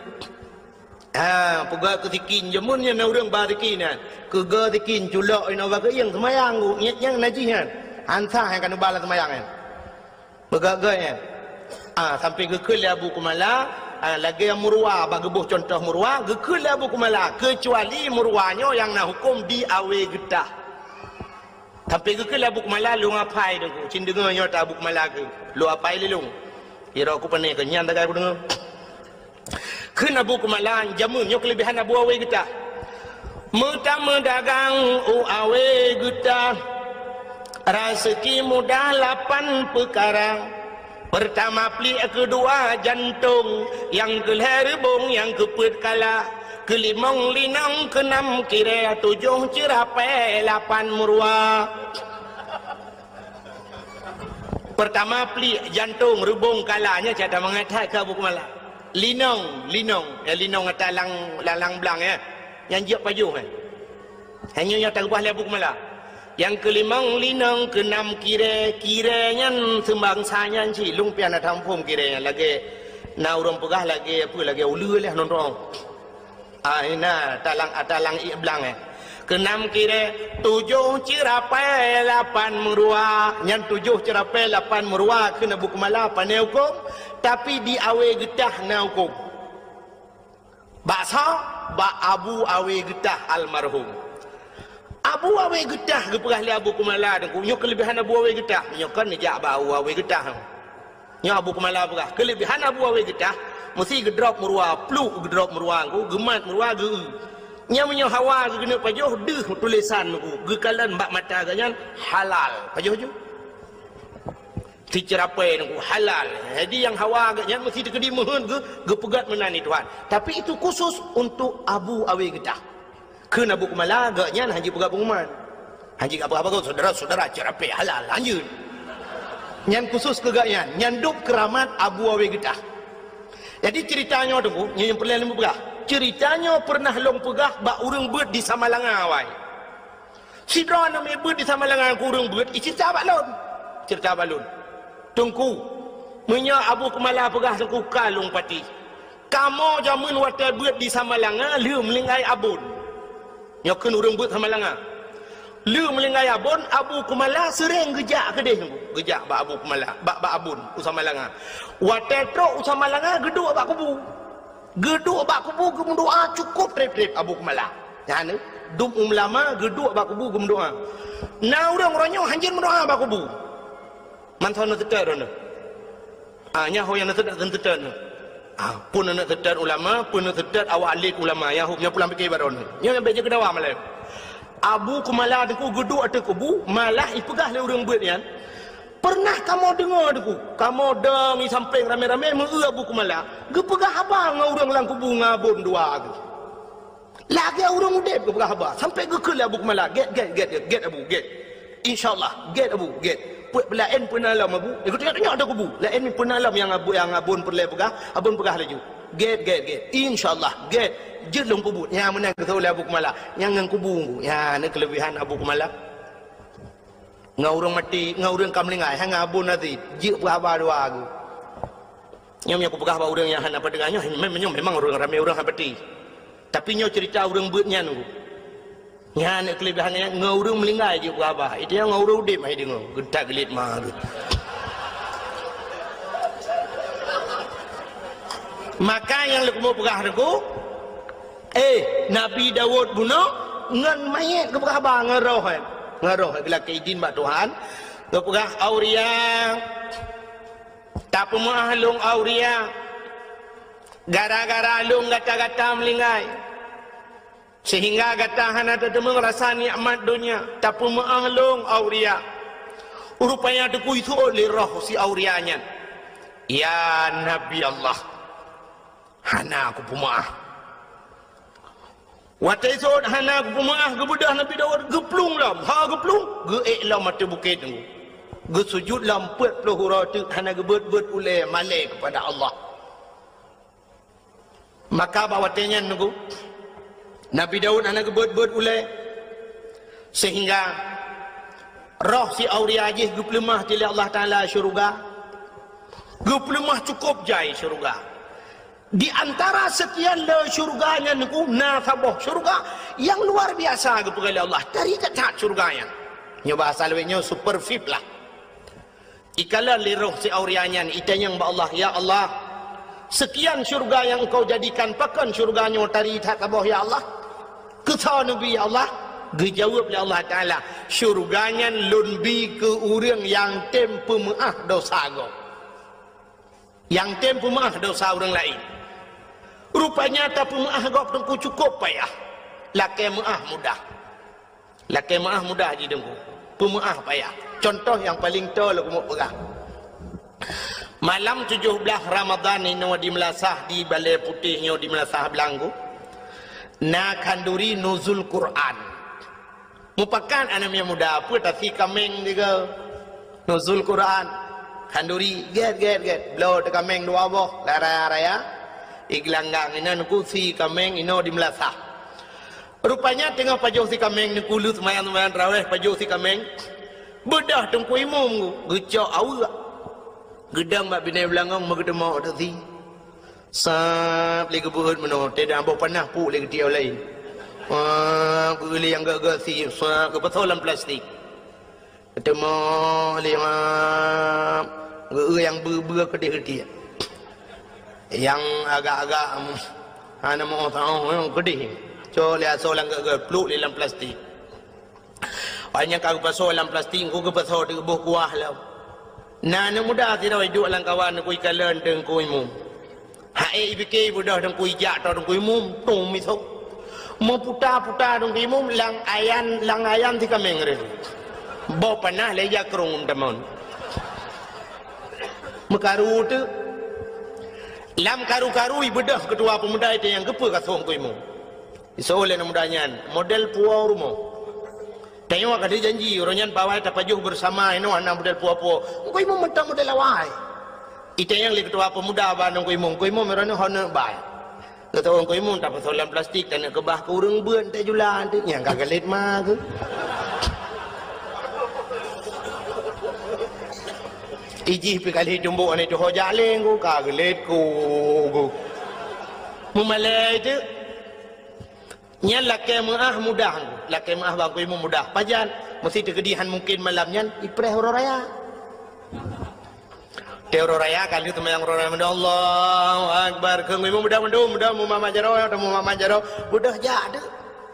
Ha, peugét keu sikin, jameun nyan na ureuëng ba sikin nyan. Keu geu sikin, culok inoe bak keuieng seumayang, nyan nyang najih nyan. Han sah nyang ka neuba lam seumayang nyan. Peugét-gét nyan. Ah, sampai geukheun lé Abu Kumala, ah, lagée murwa, bak geuboh contoh murwa, geukheun lé Abu Kumala, keucuali murwa nyoe nyang na hukôm di Awe Geutah. Sampai geukheun lé Abu Kumala, lôn apai deungku, cit deungoe nyoe ata Abu Kumala keu, lôn apai lé lôn. Kira ku pane keu nyan tagai ku deungoe. Kheun Abu Kumala, jameun nyoe keuleubehan Abu Awe Geutah. Meutameudagang u Awe Geutah, raseuki mudah lapan peukara. Peurtama pliek, keudua jantong, nyang keulhée reubong, nyang keupeuet kala, keulimong linong, keunam kirée, tujoh ceurapée, lapan meuruwa. Peurtama pliek, jantong, reubong, kala, nyan cit that mangat that keu Abu Kumala. Linong, linong, ya, linong ata lang, lang, lang blang, ya. Nyang jeuet pajoh, ya. Hanya nyang teukeubah lé Abu Kumala. Nyang keulimong linong, keunam kirée, kirée nyan seumbangsa nyan cit, lôn pian na taphom kirée nyan lagée na ureuëng peugah lagée apa, lagée uleue lé nonton. Ah, ina, talang, talang ié blang, eh. Keunam kirée, tujoh ceurapée, lapan meuruwa. Nyan tujoh ceurapée, lapan meuruwa kheun Abu Kumala pane hukôm, tapi di Awe Geutah na hukôm. Bak soe? Bak Abu Awe Geutah almarhum. Abu Awe Geutah geupeugah lé Abu Kumala deungku, nyoe keuleubehan Abu Awe Geutah. Nyoe kan neujak bak Abu Awe Geutah. Nyoe Abu Kumala peugah, keuleubiehan Abu Awe Geutah, meusi geudrop meuruwa, pluk geudrop meuruwa Teungku, geumat meuruwa geu-eu. Nyan meunyoe hawa geukeuneuk pajoh, deuh tulésan Teungku, geukalon bak mata geuh nyan halal. Pajoh ju. Siceurapée Teungku, halal. Jadi nyang hawa geuh nyan meusi teukeudi meuheuet geu-, geupeugét meunan di Tuhan. Tapi itu khusus untuk Abu Awe Geutah. Kheun Abu Kumala, geuh nyan hana jipeugah pengumuman. Hana jipeugah apa-apa, saudara-saudara, ceurapée halal, lanjut. Nyan khusus keu geuh nyan, nyan dub keuramat Abu Awe Geutah. Jadi ceurita nyoe Teungku, nyoe nyang peureulée lôn peugah. Ceurita nyoe peureunah lôn peugah bak ureuëng beuet di Samalanga awai. Sidroe aneuk miet beuet di Samalanga keu ureuëng beuet, iceurita bak lôn. Ceurita bak lôn. Teungku, meunyoe Abu Kumala peugah Teungku ka lôn pati. Kamoe jameun watée beuet di Samalanga lheueh meulinggai abon. Nyoe kheun ureuëng beuet Samalanga. Lheueh meulinggai abon, Abu Kumala seuréng geujak keudeh Teungku. Geujak bak Abu Kumala, bak, bak abon u Samalanga. Watée trok u Samalanga, geuduek bak kubu. Geuduek bak kubu geumeudoá cukôp treb-treb Abu Kumala. Nyan, dum ulama geuduek bak kubu geumeudoá. Na ureuëng uroe nyoe hanjeuet meudoá bak kubu. Mantong na teutet droeneuh. Ah, nyan ho nyang na teutet, na teutet nyoe. Ah, peue na teutet ulama, peue na teutet awak alim ulama, nyang ho nyang pulang pike bak droeneuh. Nyoe nyang bék jeuet keudawa malée. Abu Kumala Teungku geuduek ateueh kubu, malah ipeugah lé ureuëng beuet nyan, "Peureunah kamoe deungoe Teungku, kamoe dong i sampéng ramé-ramé meu-eu Abu Kumala geupeugah haba ngon ureuëng lam kubu ngon abon dua geuh. Lagée ureuëng udeb geupeugah haba, sampoe geukheun lé Abu Kumala, 'Gét, gét, gét, gét Abu, gét. Insya Allah, gét Abu, gét. Peuet peulaén peue na lom Abu?' Ikut tengok-tengok ateueh kubu. Laén peue na lom nyang abu-, nyang abon peureulée peugah, abon peugah laju, 'Gét, gét, gét. Insya Allah, gét. Jeuet lôn peubuet.' Nyang meunan geuteupeue lé Abu Kumala. Nyang ngon kubu, nyan na keuleubihan Abu Kumala. Ngon ureuëng maté, ngon ureuëng ka meuninggai, hana abon até, jeuet peuhaba dua geuh. Nyoe nyang kupeugah bak ureuëng nyang hana peudeungoe nyoe, mem-, nyoe memang ureuëng ramé ureuëng hana peuti. Tapi nyoe ceurita ureuëng beuet nyan Teungku. Nyan keuleubihan nyan, ngon ureuëng meuninggai jeuet peuhaba. Itu nyang ngon ureuëng udeb hai deungoe, geutak geulit ma geuh. Maka nyang leukumu peugah Teungku, Eh, Nabi Daud bunoe ngon manyét geupeugah haba ngon roh, eh. Ngon roh, eh, geulakée idin bak Tuhan. Geupeugah, "Auria, tapeumeuáh lôn, Auria. Gara-gara lôn gata-gata meulinggai, seuhingga gata hana tateumeung rasa nikmat donya. Tapeumeuáh lôn, Auria." Rupanya Teungku iseuôt lé roh si Auria nyan, "Ya Nabi Allah, hana kupeumeuáh." Watée iseuôt hana kupeumeuáh, geubeudôh Nabi Daud geuplueng lom. Ha geuplueng, geuék lom ateueh bukét Teungku. Geusujut lom peuet ploh uroe teuk hana geubeuet-beuet ulée malée keupada Allah. Maka bak watée nyan Teungku, Nabi Daud hana geubeuet-beuet ulée, seuhingga roh si Auria jih geupeuleumah lé Allah Taala syeuruga. Geupeuleumah cukôp jai syeuruga. Di antara seukian le syeuruga nyan Teungku, na saboh syeuruga nyang luar biasa geupeugah lé Allah. Tari that-that syeuruga nyan. Nyoe bahasa lawét nyoe super V I P lah. Ikalon lé roh si Auria nyan, itanyong bak Allah, "Ya Allah, seukian syeuruga nyang Engkau jadikan, pakon syeuruga nyoe tari that saboh, ya Allah? Keusoe neubi, ya Allah?" Geujaweueb lé Allah Taala, "Syeuruga nyan Lôn bi keu ureuëng nyang tem peumeuáh desya gob." Nyang tem peumeuáh desya ureuëng laén. Rupanya tapeumeuáh gob Teungku cukôp payah. Lakée meuáh mudah. Lakée meuáh mudah jih Teungku. Peumeuáh payah. Cuntoh nyang paleng toe lôn keumeung peugah. Malam tujoh blaih Ramadhan inoe di meulasah di Balée Putéh nyoe di meulasah Blang Teungku, na khanduri nuzul Quran. Mupakat aneuk miet muda, peue tasi kaméng tiga. Nuzul Quran. Khanduri, gét, gét, gét. Bloe teukaméng dua boh, lara raya. Igeulanggang inan kusi kaméng inoe di meulasah. Rupanya teungoh pajoh si kaméng, neukuleuet seumayang-seumayang tarawih, pajoh si kaméng. Beudôh teungku imum geucok aweuek. Geudong bak binéh beulangong meugeuteumok tasi. Sab lé geubeuet meunoe, teudah boh panah puk lé geutiek laén. Wah, geueu lé nyang geuh-geuh si, sab geupasoe lam plastik. Geuteumok lé, wah, geueu nyang beu-beu keudeh geutiek. Nyang agak-agak, hana meu tahu, keudeh. Cok lé asoe lam geuh-geuh, pluk lé lam plastik. Awak nyan ka geupasoe lam plastik, engko geupasoe di boh kuah lom. Na aneuk muda sidroe iduek lam kawan Teungku ikalon Teungku Imum. Hai ipike ibeudoh Teungku ijak atau Teungku Imum, tung misok. Meuputa-puta Teungku Imum lam ayan, lam ayan si kameng reh. Boh panah lé jakrong tamon. Meukaru teuk. Lam karu-karu ibeudoh keutua peumuda itu nyang geupeu kasong Teungku Imum. Isoe lé aneuk muda nyan, model puwoe rumoh. Tanyoe ka dijanji, uroe nyan bawai tapajoh beusama inoe hana model puwoe-puwoe. Teungku Imum mantong model awai. Itanyong lé keutua peumuda bak Teungku Imum, Teungku Imum, uroe nyoe hana bai. Kata Teungku Imum, tapeusoe lam plastik, taneuk keubah keu ureueng beuet, teuh jula, teuh nyang ka geulet ma keuh. Ijih pi kali tumbok aneuk tuho jaleng ku, ka geulet ku, ku. Meumalée teuk. Nyan lakée meuáh mudah, lakée meuáh bak Teungku Imum mudah. Pajan, meusi teukeudi han mungken malam nyan, ipreh uroe raya. Teuh uroe raya, ka lheueh seumayang uroe raya, Allahu Akbar. Keu Teungku Imum mudah mandum, mudah mumat jaroe, mumat jaroe. Mudah jak teuk.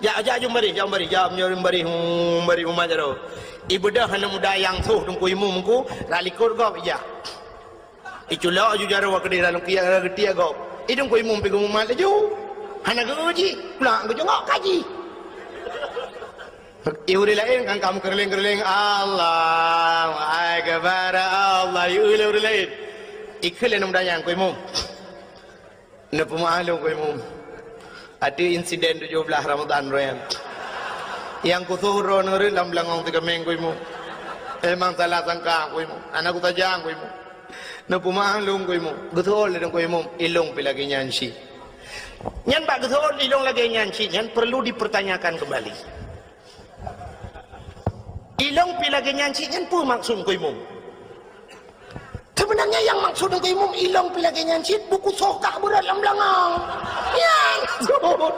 Jak, jak jumbarih, jak jumbarih, jak jumbarih, jumbarih mumat jaroe. Ibeudoh aneuk muda nyang soh Teungku Imum ku, rot likot gob ijak. Iculok aju jaroe keudeh lam kiak geutiek gob. Idong Teungku Imum pi geumumat laju. Hana geu jih, pulang geujongok kaji. I ureueng laén kan ka meukeureuléng-keureuléng, Allahu Akbar, Allah, i ureueng laén. Ikheun lé aneuk muda nyan, Teungku Imum. Neupeumeu'ah lôn, Teungku Imum. Ateueh insiden tujoh blaih Ramadhan roh nyan. Nyang kusoh droeneuh rhot lam beulangong si kameng, Teungku Imum. Memang salah sangka, Teungku Imum. Hana kusaja, Teungku Imum. Neupeumeu'ah lôn, Teungku Imum. Geuseuôt lé Teungku Imum, ilôn pi lagée nyan cit. Nyan bak geuseuôt ilôn lagée nyan cit nyan perlu dipertanyakan kembali. Ilôn pi lagée nyan cit nyan peue maksud Teungku Imum? Sebenarnya nyang maksud Teungku Imum ilôn pi lagée nyan cit buku soh kah beurot lam beulangong. Nyan maksud.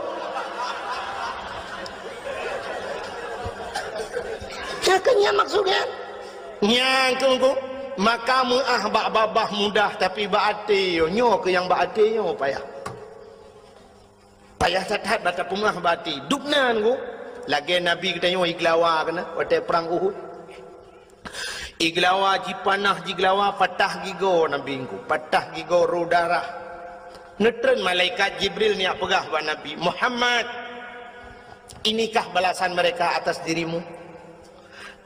Nyan keuh nyan maksud nyan. Nyan keuh, maka meu'ah bak babah mudah, tapi bak até nyoe, nyoe keuh nyang bak até nyoe payah. Payah that-that bak tapeumeu'ah bak até. Dubna nyoe, lagée Nabi geutanyoe igeulawa keunan watée prang Uhud. Igeulawa jipanah, jigeulawa patah gigoe Nabi nyoe, patah gigoe rô darah. Neutreun malaikat Jibril neujak peugah bak Nabi, "Muhammad, inikah balasan mereka atas dirimu?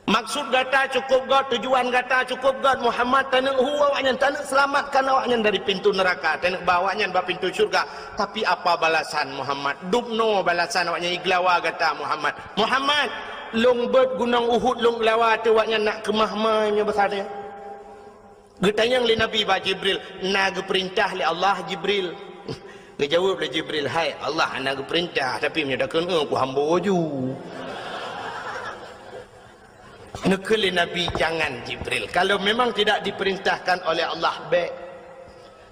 Maksud gata cukup göt, tujuan gata cukup göt, Muhammad, taneuk hu awaknyan, taneuk seulamatkan awaknyan dari pintoe neuraka, taneuk ba awaknyan bak pintoe syeuruga. Tapi apa balasan, Muhammad? Dubnoe balasan awaknyan igeulawa gata, Muhammad. Muhammad, lôn beuet gunong Uhud lôn geulawa ateueh awaknyan nak keumah mai meunyoe basa teuh." Geutanyong lé Nabi bak Jibril, "Na geupeurintah lé Allah, Jibril?" Geujaweueb lé Jibril, "Hai Allah, hana geupeurintah, tapi meunyoe takheun, eh, kuhambo ju." Neukheun lé Nabi, "Jangan, Jibril. Kalau memang tidak diperintahkan oleh Allah, bék."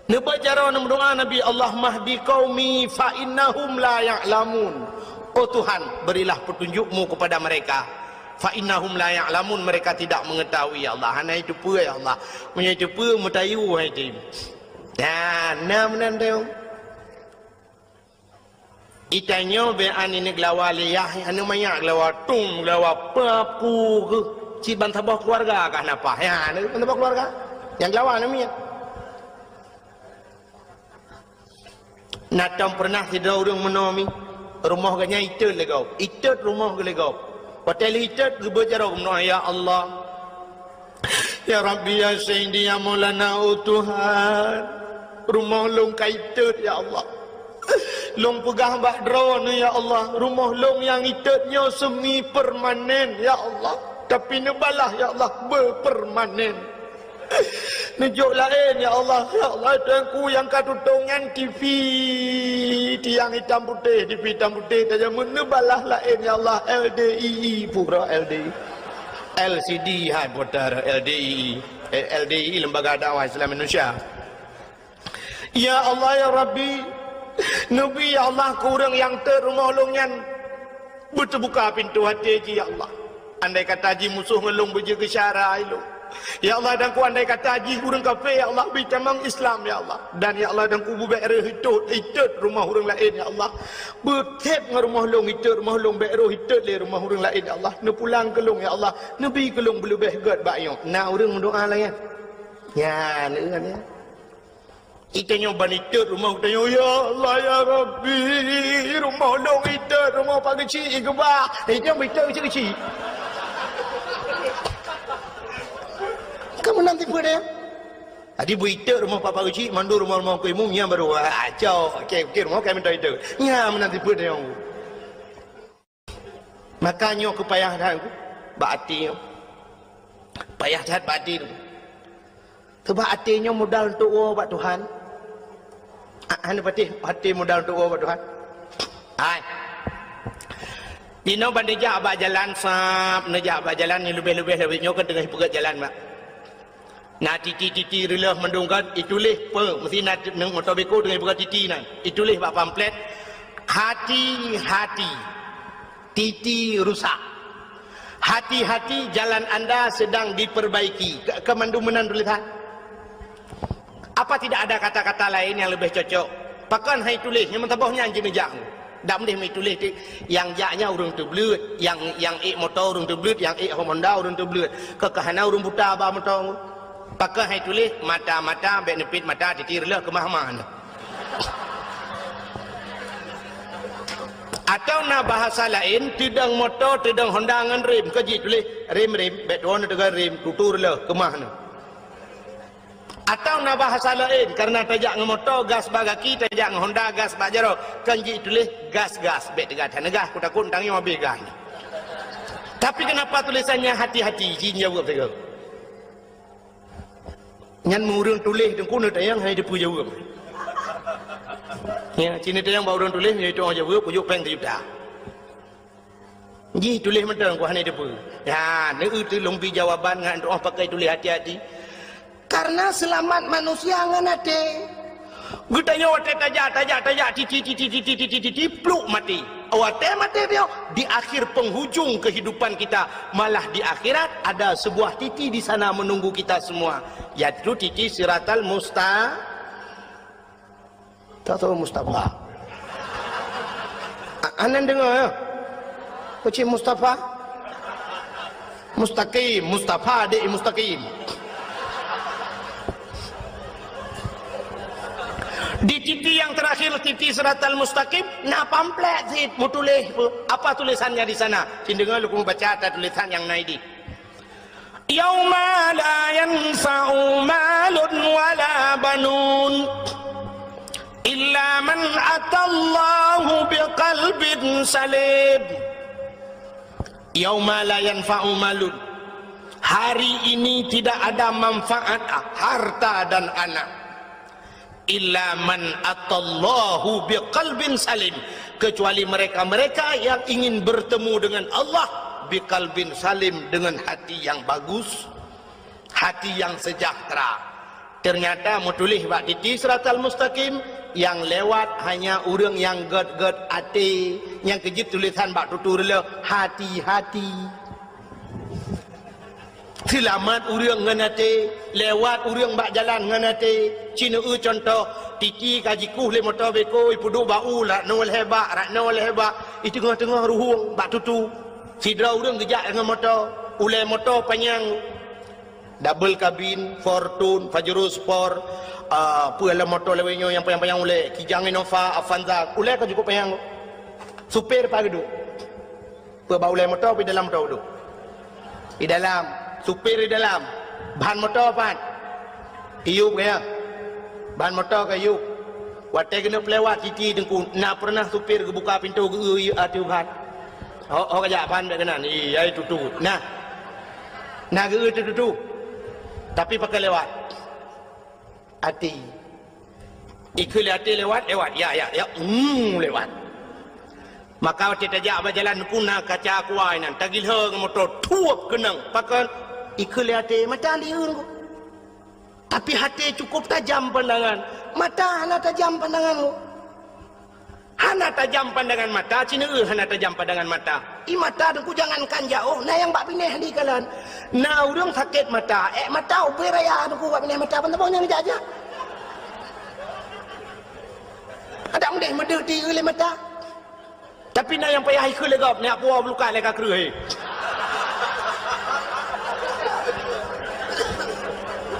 Neubaca jaroe neumeudoá Nabi, "Allahumma hdi qaumi fa innahum la ya'lamun." Oh Tuhan, berilah petunjuk-Mu kepada mereka. "Fa innahum la ya'lamun," mereka tidak mengetahui, ya Allah. Hana jiteupeue, ya Allah. Meunyoe jiteupeue, meutayue hai tem. Nah, na meunan teuh. Itanyoe bèk aneuk geulawa lé yah, aneuk manyak geulawa tum, geulawa papu keuh. Cit ban saboh keuluwarga kah na paih. Ya, aneuk ban saboh keuluwarga. Nyang geulawa aneuk miet. Na tom peureunah sidroe ureueng meunoe mi, rumoh geuh nyan itot lé gob, itot rumoh geuh lé gob. Watèe lheueh itot geubeuet jaroe meunoe, "Ya Allah, ya Rabbi, ya Sayyidi, ya Maulana, oh Tuhan, rumoh lôn ka itot, ya Allah. Lôn peugah bak Droeneuh, ya Allah, rumoh lôn nyang itot nyoe semi permanen, ya Allah, tapi neubalah, ya Allah, beupermanen." Neujok laén, ya Allah. Ya Allah, Tuhanku nyang ka tutong nyan T V. Tiang itam putéh, T V itam putéh, tajamut neubalah laén, ya Allah. L D I I, pura L D I. L C D hai putar L D I I. Eh, L D I I, Lembaga Dakwah Islam Indonesia. Ya Allah, ya Rabbi, neubi, ya Allah, keu ureueng nyang tot rumoh lôn nyan beuteubuka pintoe até jih, ya Allah. Andai kata jih musoh ngon lôn beujeuet keu syara ilôn, ya Allah, dan ku andai kata jih ureueng kafé, ya Allah, bri tamong Islam, ya Allah. Dan, ya Allah, dan ku beubèk reuh itot, itot rumoh ureueng laén, ya Allah. Beuthèb ngon rumoh lôn itot, rumoh lôn bèk reuh itot lé rumoh ureueng laén, ya Allah. Neupulang keu lôn, ya Allah. Neubi keu lôn beuleubèh gèt bak nyoe. Na ureueng meudoa lagèe nyan. Nyan, nyan, nyan. Itanyoe ban itot rumoh geutanyoe, "Ya Allah, ya Rabbi, rumoh lôn itot, rumoh Pak Geuchik igeubah." Itanyoe ban itot keuchik-keuchik. Kamu nanti peue deh? Jadi beu itot rumoh Pak, Pak Geuchik, mandum rumoh-rumoh Teungku Imum, nyan baru, ah, cok. Okey, okey, rumoh kami minta itot. Nyan meunan tipe deh. Maka nyoe keu payah that bak até nyoe. Payah that bak até nyoe. Sabab até nyoe modal untuk woe bak Tuhan. Ah, hana patéh até modal untuk woe bak Tuhan. Hai. Dinoe ban neujak bak jalan sab, neujak bak jalan nyang leubeh-leubeh lawét nyoe kan teungoh ipeugöt jalan bak. Na titi-titi reuloh mandum göt, ituléh peue, meusti na t-, nang moto beko teungoh ipeugöt titi nyan. Ituléh bak pamflet, "Hati-hati, titi rusak. Hati-hati, jalan anda sedang diperbaiki." Ka, ka mandum meunan tulisan. Apa tidak ada kata-kata lain yang lebih cocok? Pakon hai tuléh, nyang meusaboh nyan jineujak. Dak meudeh meutuléh ti, nyang jak nyan ureuëng teubleuet, nyang, nyang ék moto ureuëng teubleuet, nyang ék Honda ureuëng teubleuet. Keu ka hana ureuëng buta ba moto. Pakon hai tuléh, mata-mata, bék neupit mata, titi reuloh keumah-mah nyoe. Atawa na bahasa laén, teudong moto, teudong Honda ngon rem, keu jituléh rem-rem, bék tuwoe neuteugon rem, tutu reuloh keumah nyoe. Atawa na bahasa laén, karena tajak ngon moto, gas bak gaki, tajak ngon Honda, gas bak jaroe, kan jituléh gas-gas, bék teuga that neugas, kutakot tangieng habéh gas. Tapi kenapa tulisannya hati-hati, jin jaweueb teuk. Nyan ureuëng tuléh teungku neutanyong hana teupeu jaweueb. Ya, cit neutanyong bak ureuëng tuléh, nyan itu jaweueb, ujuk péng sejuta. Jih tuléh mantong ku hana teupeu. Ya, neu teuh lôn bi jawaban ngon tu'oh pakai tuléh hati-hati. Karena selamat manusia ngon até. Geutanyoe watée tajak, tajak, tajak, titi, titi, titi, titi, titi, pluk mati. Watée maté nyoe, di akhir penghujung kehidupan kita, malah di akhirat ada sebuah titi di sana menunggu kita semua, yaitu titi Siratal Musta-, Tak tahu Mustafa. A-, anan dengar ya? Kecil Mustafa? Mustaqim, Mustafa adik Mustaqim. Di titi yang terakhir, titi Siratal Mustaqim, na pamflet sit meutuléh. Apa tulisannya di sana? Cin dengar lukung baca ada tulisan yang naidi. Yauma la yanfa'u malun wala banun illa man atallahu biqalbin salim. Yauma la yanfa'u malun. Hari ini tidak ada manfaat harta dan anak. Illa man atallahu biqalbin salim, kecuali mereka-mereka yang ingin bertemu dengan Allah biqalbin salim, dengan hati yang bagus, hati yang sejahtera. Ternyata meutuléh bak titi Siratal Mustaqim, yang lewat hanya ureuëng nyang gét-gét até, nyang keujeuet tulisan bak tutu reuloh, hati-hati. Seulamat ureuëng ngon até, lewat ureuëng bak jalan ngon até. Cin eu contoh, titi ka jikueh lé moto beko, ipeuduek bak u, rak noe lhée bak, rak noe lhée bak, i teungoh-teungoh ruhueng bak tutu. Sidroe ureuëng geujak ngon moto, ulée moto panyang, double kabin, Fortuner, Pajero Sport, ah, peue lom moto lawét nyoe nyang panyang-panyang ulée, Kijang, Innova, Avanza, ulée ka cukup panyang. Supir pat geuduek. Peue bak ulée moto, peue dalam moto duek? Di dalam. Supir di dalam. Ban moto pat? Iyup kaya. Ban moto ka iyup. Watée keuneuk peulewat titi teungku, na pernah supir geubuka pintoe geu-eu ateueh ban? Ho, ho kajak ban bék keunan. Iya, itu tu. Nah. Na geu-eu tu, tu, tu. Tapi pakai lewat. Até. Ikheun lé até lewat, lewat. Ya, ya, ya. Hmm, lewat. Maka watée tajak bak jalan pun na kaca kuai nan, tagilhong moto, thuep keunong. Pakon? Ikheun lé até, mata lieur ko. Tapi até cukup tajam pandangan. Mata hana tajam pandangan ko. Hana tajam pandangan mata, cin eu hana tajam pandangan mata. I mata teungku jangankan jaoh, na nyang bak binéh di kalon. Na ureuëng sakét mata, ék mata ubé raya teungku bak binéh mata, ban saboh nyang jak-jak. Adak meudeh meudeh di lé mata. Tapi na nyang payah ikheun lé gob, nyak puwoe beulukat lé ka kreueh.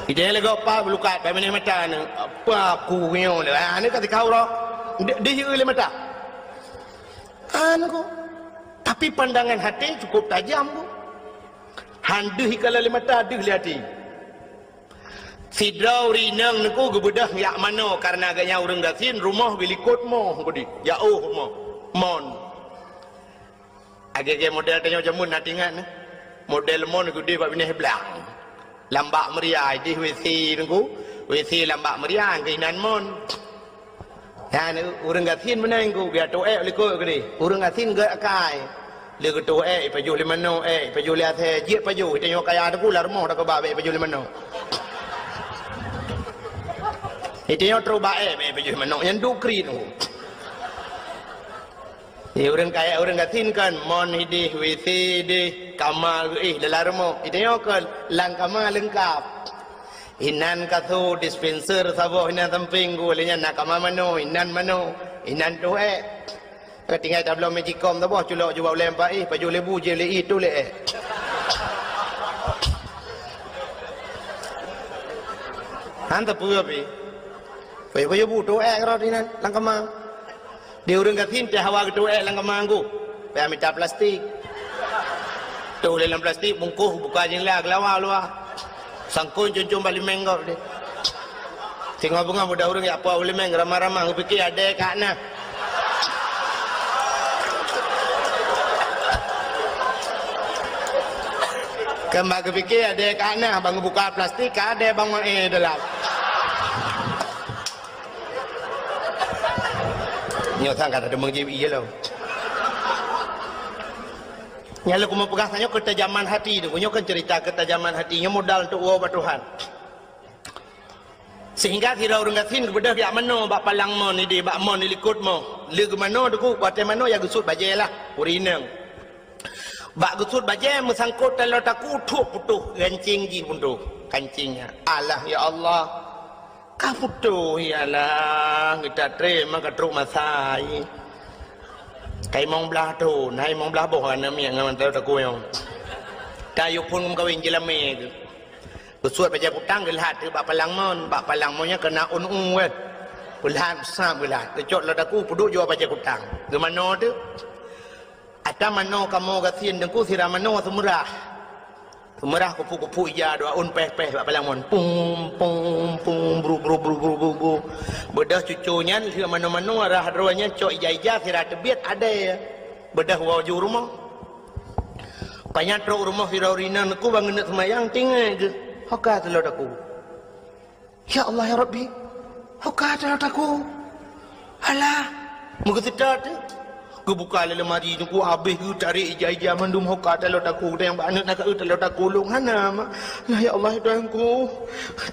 Idéh lé gob pat beulukat, bak binéh mata nyoe. Apa aku nyoe lé? Ah, ni ka teuka uroe. Di, diheu lé mata. Kan ko. Tapi pandangan hati cukup tajam ko. Han deuh ikalon lé mata, deuh lé hati. Sidroe ureueng inong neuku geubeudôh jak manoe, karena gobnyan ureueng gasien, rumoh geulikot moh, geude, jak ôh rumoh. Mon. Lagèe-lagèe model tanyoe jameun na teuingat nyoe. Model mon geude bak binéh blang. Lam bak meuria, idéh WC neuku. WC lam bak meuria, keuh inan mon. Nyan ureueng gasien meunan ku, bia teuh ék likot keudeh. Ureueng gasien gét akai. Lé geuteuh ék, ipajoh lé manoe ék, ipajoh lé asèe, jeuet pajoh, itanyoe kaya teuh pula rumoh dak keuba bèk ipajoh lé manoe. Itanyoe trok bak ék, bèk ipajoh lé manoe, nyan duek kriet ku. Di ureueng kaya, ureueng gasien kan, mon idéh, WC idéh, kama geuéh dalam rumoh. Itanyoe kan lam kama leungkap. Inan kasô, dispenser saboh inan sampéng ku, lheueh nyan na kama manoe, inan manoe, inan teuh ék. Ka tinggai tabloe magicom saboh, culok jubak ulèe empat éh, pajoh lé bu, jeuet lé éh, teuh lé ék. Han teupeue pih. Pajoh-pajoh bu teuh ék rot inan lam kama. Di ureueng gasien teuh hawa geuteuh ék lam kama ku. Payah mita plastik. Teuh lé lam plastik, bungkôh, buka jendela, geulawa luwa. Sangkon cun-cun bak limeng gob deh. Singoh beungoh budak ureueng jak po limeng, ramah-ramah, geupike adèe ka na. Kan bak geupike adèe ka na, ban geubuka plastik, ka adèe ban maé dalam. Nyoe sang ka tadeungoe jieb ié lom. Nyang lôn keumeung peugah tanyoe keutajaman hati tu. Nyoe kan cerita keutajaman hati. Nyoe modal untuk woe bak Tuhan. Sehingga sidroe ureueng gasien geubeudôh jak manoe bak palang mon idéh, bak mon ilikot moh. Lé geumanoe teungku, watèe manoe ya geusut bajèe lah, ureueng inong. Bak geusut bajèe meusangkot taloe takue, thôk putôh gancéng jih putôh. Gancéng nyan. Alah ya Allah. Ka putôh, ya Allah, geuta trép ma ka trok masa, ih. Ka limong blaih thôn, hai limong blaih boh aneuk miet ngon taloe takue nyoe. Ka yue phôn meukawen jeulamé keuh. Geusuet bajèe kutang geulhat teuk bak palang mon, bak palang mon nyan keunan ôn u kan. Geulhat, sam geulhat. Geucok taloe takue peuduek jua bajèe kutang. Geumanoe teuk. Ata manoe kamoe gasien teungku sira manoe seumeurah. Seumeurah kupu-kupu ija dua ôn péh-péh bak palang mon. Pum, pum, pum, bru, bru, bru. Beudôh cuco nyan lheueh manoe-manoe rhah droe nyan cok ija-ija sira teubiet adèe. Beudôh woe ju rumoh. Pajan trok rumoh sidroe ureueng inong teungku ban geuneuk seumayang tinggai geuh. Ho ka taloe takue. Ya Allah, ya Rabbi. Ho ka taloe takue. Alah, meugeuseutôt teuh. Geubuka lé lemari teungku, abéh geutarek ija-ija mandum ho ka taloe takue. Dan nyang bak aneuk na ka eu taloe takue lôn hana, mak. Nah, ya Allah, ya Tuhanku.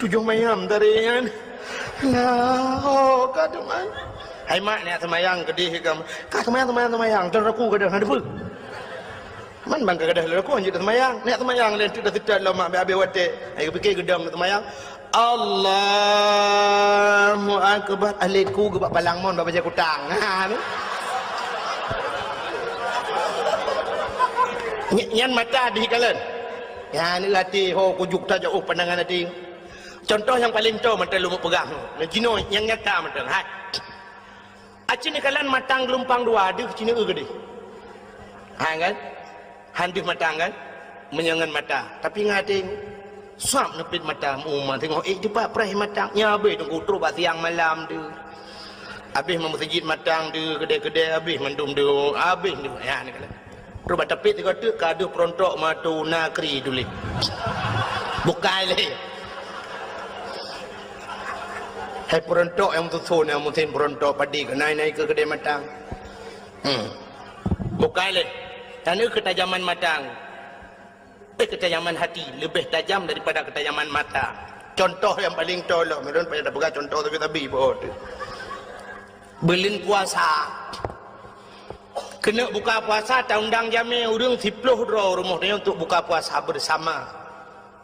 Tujoh mayam tarek nyan. Nah, ho ka teuma. Hai mak, neujak seumayang keudeh ka. Ka seumayang, seumayang, seumayang. Taloe takue ka deuh, na teupeue. Man ban ka gadôh lé lakoe jeuet seumayang. Neujak seumayang lé teuk taseutôt lom mak, abéh-abéh watèe. Ai geupike geudong seumayang. Allahu Akbar. Alet ku geubak palang mon bak bajèe kutang. Ha, ni. Ny-, nyan mata deuh ikalon. Nyan até ho kujuk tajak, oh, pandangan até. Contoh nyang paleng toe mantong lôn peugah. Nyoe jinoe nyang nyata mantong. Hai. Aci neukalon matang geulumpang dua deuh ci neu-eu keudeh. Ha kan? Han deuh matang kan? Meunyoe ngon mata. Tapi ngon até sab neupet mata meu uma teungoh ék teupat preh matang. Nyan abéh teungku trok bak siang malam deuh. Abéh meumeuseujid matang deuh, keudè-keudè abéh mandum deuh, abéh deuh. Ya neukalon. Trok bak tapet sigoe teuk ka deuh peurontok matu nakri tuléh. Bukai lé. Hai peurontok nyang meususon, nyang meusen peurontok padé keunan na ikeue keudè matang. Hmm. Bukai lé. Tan eu keutajaman matang. Eh, keutajaman hati lebih tajam daripada keutajaman mata. Contoh nyang paleng toe lom, ulôn payah tapeugah contoh sabe-sabe beuh teuh. Buleuen puasa. Keuneuk buka puasa, taundang jamé ureueng siploh droe rumoh tanyoe untuk buka puasa bersama.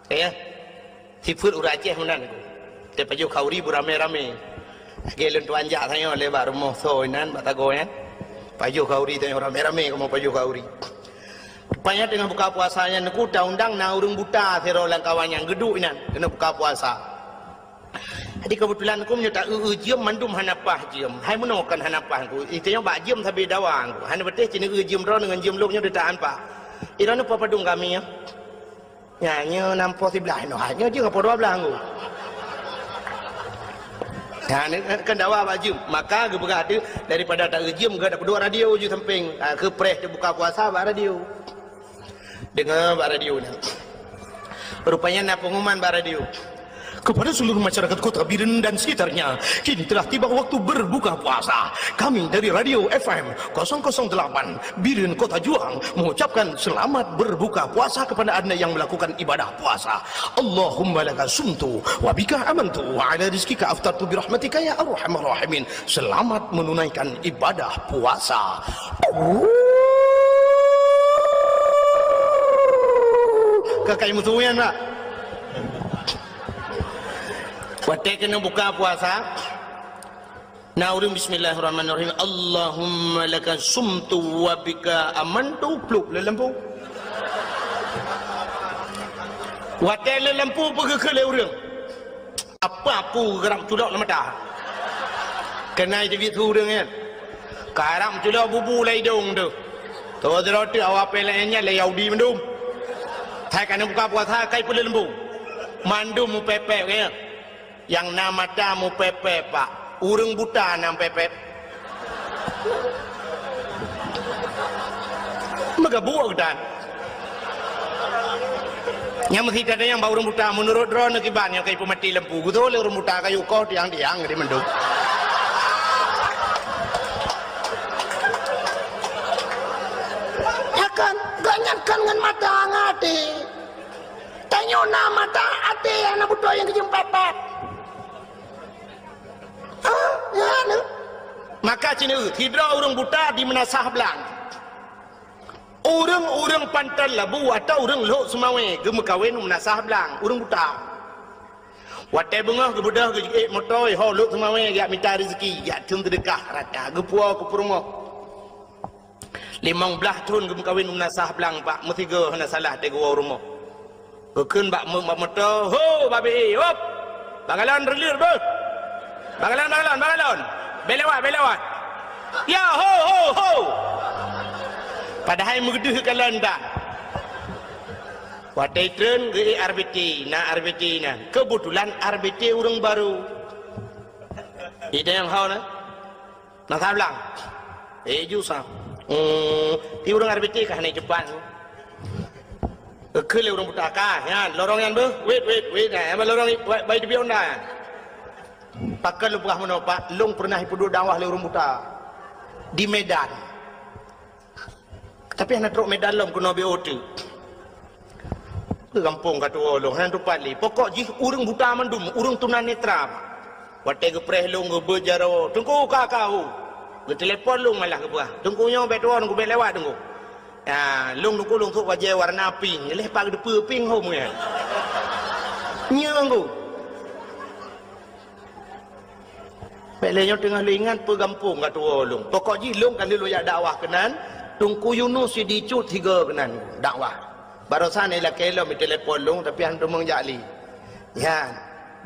Ya. Sifeuet ureueng Aceh meunan. Teupajoh khauri beuramé-ramé. Lagèe lôn tuan jak tanyoe lé bak rumoh soe inan bak sagoe nyan. Pajoh khauri tanyoe ramé-ramé kamoe pajoh khauri. Rupanya teungoh buka puasa nyan, Teungku, taundang na ureuëng buta sidroe lam kawan nyan geuduek inan keuneuk buka puasa. Jadi keubeutulan Teungku meunyoe ta-eu-eu jeuem mandum hana paih jeuem. Hai meunoe kan hana paih Teungku. Itanyoe bak jeuem sabe dawa Teungku. Hana beuteh cit neu-eu jeuem droeneuh ngon jeuem lôn nyoe teuta han paih. Droeneuh po padum kami nyoe. Nyan nyoe nam po siblaih nyoe, nyoe jeuem po dua blaih Teungku. Nyan kan dawa bak jeuem. Maka geupeugah teuh daripada ta-eu jeuem geutanyoe peuduek radio ju sampéng, ah, keu preh teubuka puasa bak radio. Dengar bak radio ni. Rupanya na pengumuman bak radio. Kepada seluruh masyarakat Kota Biren dan sekitarnya, kini telah tiba waktu berbuka puasa. Kami dari Radio F M kosong kosong delapan Biren Kota Juang mengucapkan selamat berbuka puasa kepada Anda yang melakukan ibadah puasa. Allahumma laka sumtu wa bika amantu wa ala rizkika aftartu birahmatika ya arhamar rahimin. Selamat menunaikan ibadah puasa. Ka kai musuh nyan, Pak. Watée keuneuk buka puasa, na ureuëng bismillahirrahmanirrahim, Allahumma laka sumtu wa bika amantu, plup lé lampu. Watée lé lampu peugeuh keu lé ureuëng. Apa aku geurab culok lam mata? Keuhai teubiet su ureuëng nyan. Karab culok bubu lam idong tu. Toh sidroe teuk awak P L N nyan lé Yahudi mandum. Hai ka na buka puasa kai peuleumbung. Mandum mupepek nyan. Nyang na mata mupepek, Pak. Ureuëng buta na mupepek. Meugabuk geutan. Nyang meusi tanyong bak ureuëng buta, meunurot droeneuh kiban nyang ka jipeumati lampu, geutoh lé ureuëng buta kayu koh tiang-tiang di mandum. Akan gobnyan kan ngon mata ngon até. Tanyoe na mata até nyang na beutôi nyang geujeuem pat-pat. Ah, ya, na. Maka cit neu, sidroe ureuëng buta di Meunasah Blang. Ureuëng-ureuëng Panton Labu atau ureuëng Lhok Seumawé geumeukawen u Meunasah Blang, ureuëng buta. Watée beungoh geubeudôh geujeuet moto, ho Lhok Seumawé jak mita rezeki, jak thon seudeukah rata, geupuwoe keu peurumoh. Limong blaih thon geumeukawen u Meunasah Blang, Pak, meusigoe hana salah teuh geuwoe u rumoh. Geukheun bak meu-, bak moto, "Ho, babe, hop! Bak galon reulir beuh! Bak galon, bak galon, bak galon! Bèk lewat, bèk lewat!" "Ya, ho, ho, ho!" Padahai meugeudeuh galon dah. Watée treun geuék R B T, na R B T na. Keubeutulan R B T ureuëng barô. Idéh nyang ho na. Meunasah Blang. Eh, ju sa. Hmm, ti ureuëng R B T ka hana jicupat. Geukheun lé ureuëng buta ka, nyan, lorong nyan beuh. Wait, wait, wait, nyan, lorong i-, bai, bai teubiet Honda nyan. Pakon lôn peugah meunoe, Pak, lôn peureunah jipeuduek dakwah lé ureuëng buta. Di Medan. Tapi hana trok Medan lom keunoe B O T. Keu gampông ka tuwoe lôn, hana tupat lé. Pokok jih ureuëng buta mandum, ureuëng tunanetra. Watée geupreh lôn geubeuet jaroe, "Teungku, ka, ka, ho." Geutelepon lôn malah geupeugah, "Teungku nyoe bèk tuwoe, Teungku, bèk lewat, Teungku." Ya, lôn, Teungku, lôn sôk bajée warna pink. Lheueh pat geuteupeue pink hom nyan. Nyoe, Teungku. Bèk lé nyoe teungoh lôn ingat peue gampông ka tuwoe lôn. Pokok jih lôn ka lheueh lôn jak dakwah keunan, Teungku Yunus Sidicut sigoe keunan dakwah. Barosan ilakée lom itelepon lôn, tapi han teumeung jak lé. Nyan,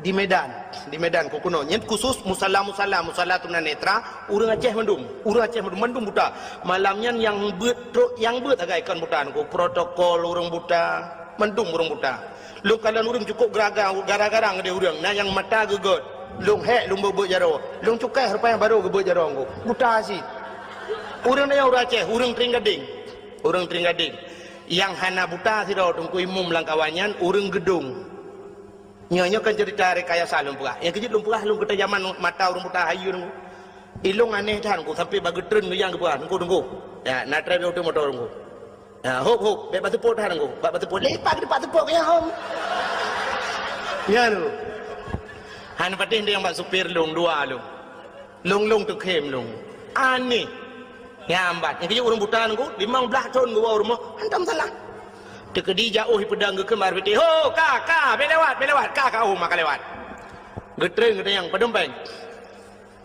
di Medan, di Medan keu keunoe. Nyan khusus musala-musala, musala tunanetra, ureuëng Aceh mandum, ureuëng Aceh mandum, mandum buta. Malam nyan nyang beuet trok, nyang beuet sagai kon buta, Teungku, protokol ureuëng buta, mandum ureuëng buta. Lôn kalon ureuëng cukôp geuraga, gara-gara ngon ureuëng, na nyang mata geugét. Lôn hék, lôn beuet-beuet jaroe. Lôn cukai rupanya barô geubeuet jaroe Teungku. Buta cit. Ureuëng nyan ureuëng Aceh, ureuëng Tring Gadeng. Ureuëng Tring Gadeng. Nyang hana buta sidroe Teungku Imum lam kawan nyan, ureuëng Geudong. Nyoe, nyoe kan cerita rekayasa lôn peugah. Nyang keujeuet lôn peugah, lôn keuta jaman mata ureuëng buta hayeue Teungku. Ilôn aneh that Teungku, sampai bak geutreun geuyang geupeugah, "Teungku, Teungku. Ya, na trép u moto Teungku." Ya, hop, hop, bèk bak seupôt that Teungku. Bak, bak seupôt. Lepak di bak seupôt keu nyang hom. Ya, Teungku. Hana patéh nyang bak supir lôn, dua lôn. Lôn, lôn teukhém lôn. Aneh. Nyan ban. Nyang keujeuet ureuëng buta Teungku, limong blaih thon geuwoe u rumoh, hantom salah. Teukeudi jak u peudong geukheun bak R B T, "Ho, ka, ka, bèk lewat, bèk lewat, ka, ka, ho, maka lewat." Geutreun geutanyong, "Padum péng?"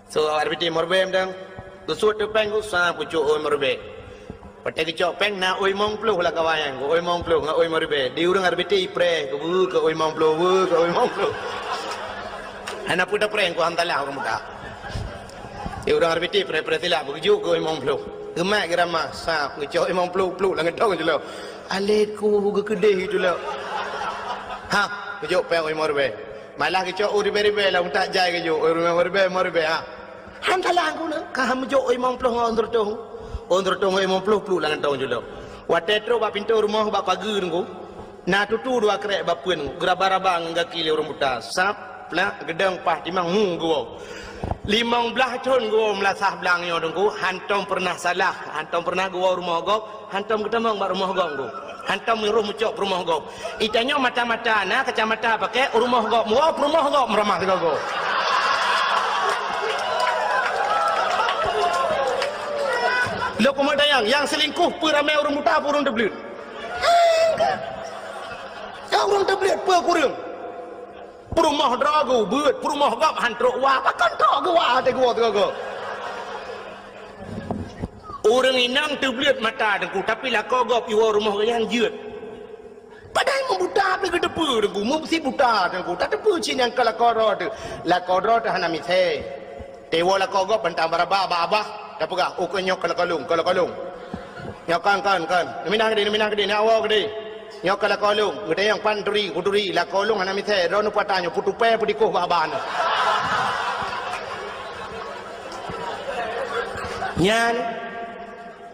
So, R B T meureubeue mantong. Geusuet teupeng geusa pucok ôn meureubeue. Watèe geucok pèng na ôi limong ploh lam kawan nyan, ôi limong ploh ngon ôi limong ribèe. Di ureueng R B T ipreh, keu beu keu ôi limong ploh, beu keu ôi limong ploh. Hana peue tapreh, keu han talah ureueng buta. Di ureueng R B T preh-preh silah, beugeujok keu ôi limong ploh. Geumat geuramah, sab, geucok limong ploh, pluk lam geutong jilok. Alèh ku geukeudeh jilok. Ha, geujok pèng ôi limong ribèe. Malah geucok ôi ribèe-ribèe lam utak jai geujok, ôi limong ribèe, limong ribèe, ha. Han talah ku na, ka han meujok ôi limong ploh ngon ôi seureutôh. Ôi seureutôh ngon limong ploh pluk lam geutong jilok. Watèe trôk bak pintoe rumoh bak pageue teungku, na tutu dua krek bak peuen, geuraba-raba ngon gaki lé ureueng buta. Sab, plak, geudong, paih, timang, hu, geuwoe. Limong blaih thôn geuwoe meulasah blang nyoe teungku, hantom peureunah salah, hantom peureunah geuwoe rumoh gob, hantom geutamong bak rumoh gob teungku. Hantom rôh meucok peurumoh gob. Itanyoe mata-mata na kacamata pakai, rumoh gob meuwoe, peurumoh gob meuramah sigoe-goe. Lôn keumeung tanyong, nyang seulingkoh peue ramè ureueng buta, peue ureueng teubleuet? Nyang ureueng teubleuet peue kureueng? Peurumoh droe geuh beuet, peurumoh gob han trôk wa, pakon trôk geuh wa watèe geuwoe sigoe-goe? Ureueng inong teubleuet mata teungku, tapi lakoe gob iwoe rumoh geuh nyan jeuet. Padahai meubuta pih geuteupeue teungku, meusi buta teungku, tateupeue cit nyang keu lakoe droe teuh. Lakoe droe teuh hana misèe. Teuwoe lakoe gob bantang baraba bak abah, tapeugah, "Oh, keu nyoe keu lakoe lôn, keu lakoe lôn. Nyoe kon, kon, kon. Neuminah keudeh, neuminah keudeh, neuwoe keudeh. Nyoe keu lakoe lôn." Geutanyong, "Pan turi, peue turi?" "Lakoe lôn hana misèe, droeneuh peue ata nyoe, peue tupèe, peue dikoh bak abah nyoe." Nyan,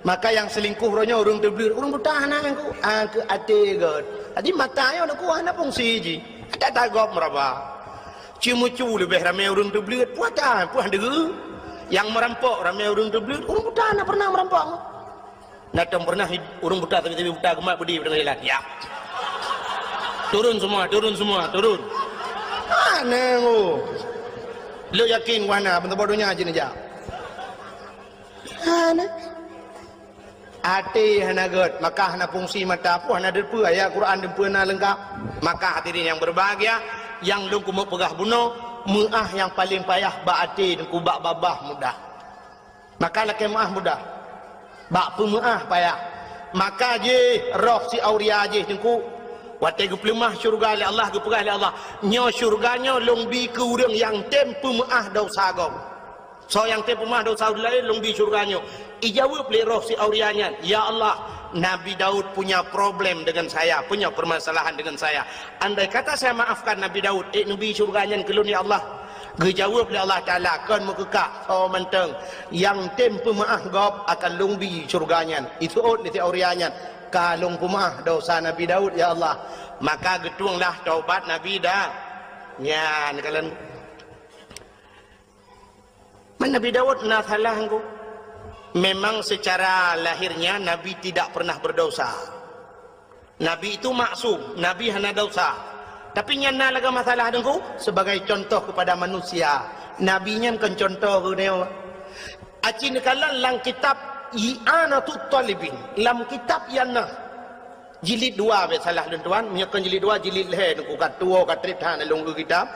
maka nyang seulingkoh uroe nyoe ureueng teubleuet, ureueng buta hana nyang ku, ah, keu até göt. Jadi mata nyoe ku hana fungsi jih. Ata-ata gob meuraba. Ceumeucue leubeh ramé ureueng teubleuet, peue ata, peue han deuh. Nyang meurampok ramé ureueng teubleuet, ureueng buta hana pernah meurampok. Na tom pernah ureueng buta, sabe-sabe buta geumat beudé teungoh jalan. Ya. Turun semua, turun semua, turun. Hana ngo. Lôn yakin wahana, beuntoh donya jih neujak. Hana. Até hana göt, maka hana fungsi mata pun hana deupeue ayat Quran deupeue na leungkap. Maka hadirin yang berbahagia, nyang lôn keumeung peugah bunoe, meuáh nyang paleng payah bak até teungku, bak babah mudah. Maka lakée meuáh mudah. Bak peumeuáh payah. Maka jih roh si Auria jih teungku, watée geupeuleumah syeuruga lé Allah, geupeugah lé Allah, "Nyoe syeuruga nyoe lôn bi keu ureuëng nyang tem peumeuáh desya gob." Soe nyang tem peumeuáh desya ureuëng laén lôn bi syeuruga nyoe. Ijaweueb lé roh si Auria nyan, "Ya Allah, Nabi Daud punya problem dengan saya, punya permasalahan dengan saya. Andai kata saya maafkan Nabi Daud, ék neubi syeuruga nyan keu lôn, ya Allah." Geujaweueb lé Allah Taala, "Kon meukeukah, soe mantong nyang tem peumeuáh gob akan lôn bi syeuruga nyan." Iseuôt lé si Auria nyan, "Ka lôn peumeuáh desya Nabi Daud, ya Allah." Maka geutuenglah taubat Nabi Da-, nyan kalon. Man Nabi Daud na salah engko. Memang secara lahirnya Nabi tidak pernah berdosa. Nabi itu maksum, Nabi hana dosa. Tapi nyan na lagée masalah teungku, sebagai contoh kepada manusia. Nabi nyan kon contoh keu nyoe. Aci neukalon lam kitab I'anatut Talibin, lam kitab nyan na. Jilid dua, bèk salah lôn tuan, meunyoe kon jilid dua, jilid lhée teungku, ka tuwoe ka trép that lôn eu kitab.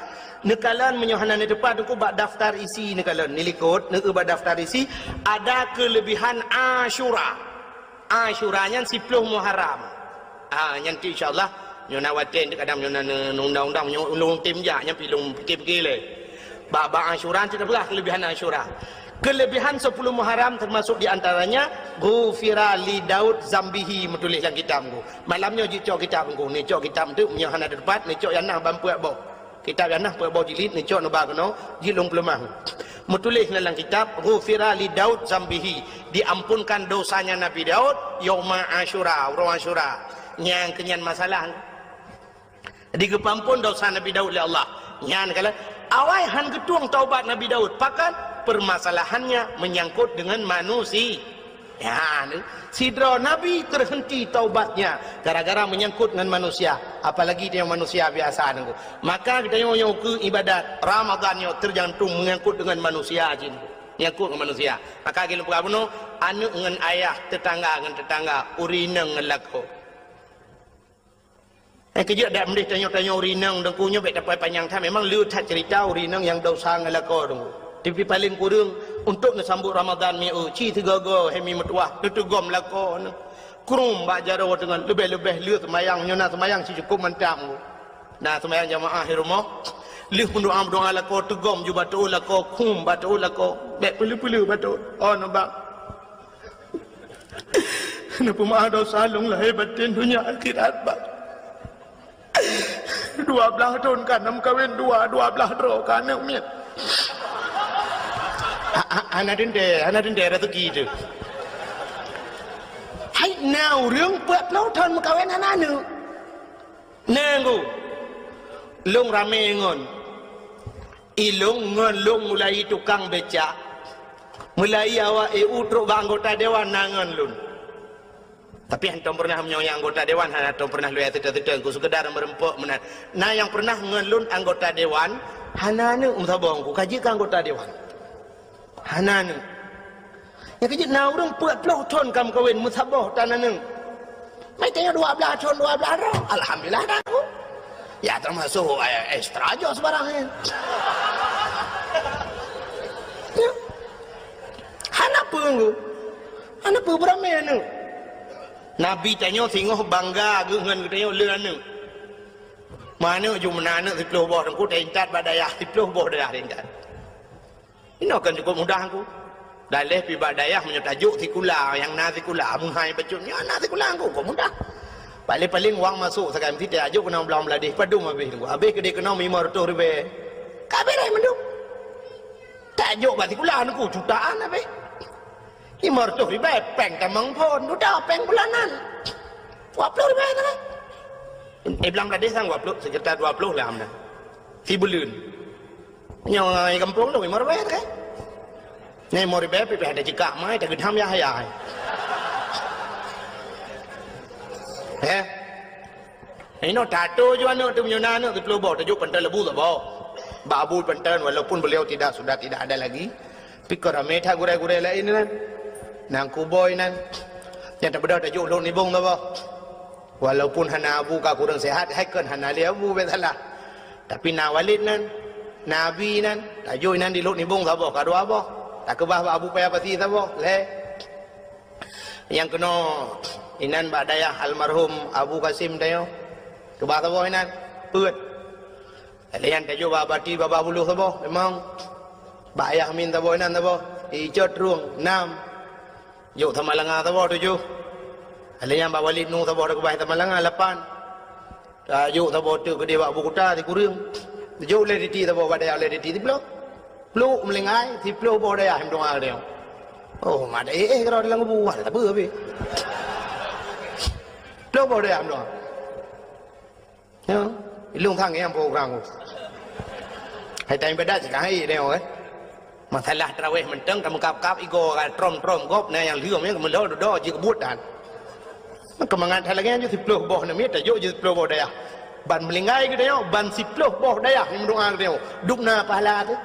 Neukalon meunyoe hana neuteupat teungku bak daftar isi neukalon, neulikot, neueu bak daftar isi, ada keulebihan Asyura. Asyura nyan siploh Muharram. Ah, nyan tu insya Allah, nyoe na watée kadang nyoe na ne-, undang-undang, nyoe ulôn tem jak, nyan pi lôn pike-pike lé. Bak, bak Asyura tu tapeugah keulebihan Asyura. Keulebihan siploh Muharram teumasok di antaranya, "Ghufira li Daud zambihi," meutuléh lam kitab teungku. Malam nyoe jicok kitab teungku, neucok kitab teuk, meunyoe hana teupat, neucok nyang na ban peuet boh. Kitab nyang na peuet boh jilid, neucok neuba keunoe, jilid lôn peuleumah. Meutuléh na lam kitab, "Ghufira li Daud zambihi," diampunkan dosanya Nabi Daud, yauma Asyura, uroe Asyura. Nyang keu nyan masalah. Jadi geupeuampon desya Nabi Daud lé Allah. Nyan kalon, awai han geutueng taubat Nabi Daud. Pakon? Permasalahannya menyangkut dengan manusia. Ya, ni. Sidroe nabi terhenti taubatnya gara-gara menyangkut dengan manusia. Apalagi tanyoe manusia biasa teungku. Maka geutanyoe nyoe keu ibadat Ramadan nyoe tergantung menyangkut dengan manusia jih. Menyangkut dengan manusia. Maka lagée lôn peugah bunoe, aneuëk ngon ayah, tetangga ngon tetangga, ureuëng inong ngon lakoe. Eh, keujeuet dak meudeh tanyoe-tanyoe ureuëng inong teungku nyoe bèk tapai panyang that. Memang le that cerita ureuëng inong nyang desya ngon lakoe teungku. Tapi paléng kureueng, untuk neusambot Ramadhan mi eu, ci sigoe-goe he mi meutuwah, neuteugom lakoe neuh. Krueng bak jaroe teungoh, leubeh-leubeh le seumayang, nyoe na seumayang ci cukôp mantap. Na seumayang jamaah di rumoh, lheueh meudoa-meudoa lakoe, teugom ju bak teuôt lakoe, krueng bak teuôt lakoe, bèk peuleueh-peuleueh bak teuôt. Oh, nibak. Neupeumaáh desya lôn lahé batén, donya akhirat, Bang. Dua blaih thôn ka na meukawen dua, dua blaih droe ka aneuk miet. Ha, ha, hana teuntèe, hana teuntèe raseuki teuh. Hai, na ureueng peuet ploh thôn meukawen hana aneuk. Na ngku. Lôn ramé ngon. Ilôn ngon lôn mulai tukang becak, mulai awak E U trok bak anggota dewan na ngon lôn. Tapi hantom pernah meunyoe nyang anggota dewan hana tom pernah lôn seutôt-seutôt, ku sekedar meureumpok meunan. Na nyang pernah ngon lôn anggota dewan, hana aneuk meusaboh, ku ka jeuet keu anggota dewan. Hana aneuk. Nyang keujeuet na ureueng peuet ploh thôn ka meukawen meusaboh tan aneuk. Meutanyoe dua blaih thôn, dua blaih droe. Alhamdulillah dah aku. Ya termasuk, eh, extra job sebarang, eh. Ya. Hana peue ngku. Hana peue beurami aneuk. Nabi tanyoe singoh bangga geuh ngon geutanyoe le aneuk. Meuaneuk ju meunan aneuk siploh boh teungku, taintat bak dayah siploh boh dayah taintat. Inoe kan cukôp mudah ngku. Dan lheueh pi bak dayah meunyoe tajok sikula, nyang na sikula, meuhai bacut nyoe na sikula ngku, kok mudah. Paléng-paléng wang masôk sagai meusitai, jok keunoe blang bladeh, padum habéh ngku. Habéh keudéh keunoe limong reutôh ribèe. Ka beureh mandum. Tajok bak sikula ngku, jutaan habéh. Limong reutôh ribèe, péng tamong phôn, dudoe péng bulanan. Dua ploh ribèe sagai. Eh, blang bladeh sang dua ploh, sekitar dua ploh lah amna. Sibuleuen. Nyoe gampông tu limong ribèe kan? Nyoe limong ribèe pih ada jikak mai, tageudam ya hayai. Eh? Inoe tato ju aneuk tu meunyoe na aneuk siploh boh, tajok panton leubeh saboh. Bak Abu panton walaupun beliau tidak, sudah tidak ada lagi. Tapi ka ramé that gurèe-gurèe laén nan. Nan kuboh nan. Nyang tabeudôh tajok lôn nibong saboh. Walaupun hana Abu ka kureueng sehat, hai kon hana lé Abu bèk salah. Tapi na Walid nan, na Abi nan, tajok nan di lôn nibong saboh, ka dua boh. Takeubah bak Abu Paya Pasi saboh, lhèe. Nyang keunoe inan bak dayah almarhum Abu Kasim tanyoe. Keubah saboh inan, peuet. Lheuh nyan tajok bak Bati babah buloh saboh, limong. Bak Ayah Amin saboh inan saboh, Icot Trueng, nam. Jok Samalanga saboh, tujoh. Lheuh nyan bak Walid Nu saboh takeubah Samalanga, lapan. Tajok saboh teuk keudéh bak Abu Kuta, sikureueng. Jok lé Diti saboh bak dayah lé Diti, siploh. Pluek meulinggai, siploh boh dayah meudoa keudéh. Oh, mak dah éh, éh, keudroe dalam kubu, wah, tak apa habéh. Siploh boh dayah meudoa. Ya, ilung sang nyang program. Hai tai ibadat cit hai nyoe, eh. Masalah tarawih mantong ka meukab-kab igoe ka trom-trom gob na nyang lheueh nyan meulhô dudoe jih keubuet dan. Keumangat that lagèe nyan jih siploh boh namiet tajok jih siploh boh dayah. Ban meulinggai geutanyoe, ban siploh boh dayah nyang meudoa geutanyoe. Dum na pahala teuh.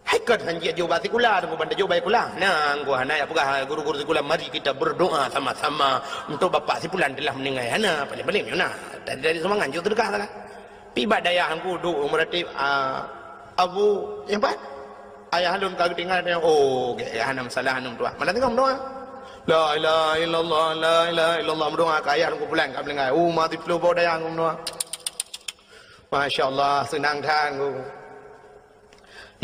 Hai kon han jeuet jok bak sikula, teungku ban tajok bak sikula. Nah, teungku hana jak peugah guru-guru sikula, "Mari kita berdoa sama-sama untuk bapak si fulan telah meninggal." Hana, paléng-paléng nyoe na. Dari, dari sumbangan jok seudeukah salah. Pi bak dayah teungku duek meuratéb, ah, Abu, nyang pat? Ayah lôn ka geutinggai, oh, gèt, hana masalah, hana meutuah. Malam teungoh meudoa. La ilaha illallah, la ilaha illallah, meudoa keu ayah teungku fulan ka meninggal. Oh, mati ploh boh dayah teungku meudoa. Masya Allah, seunang that teungku.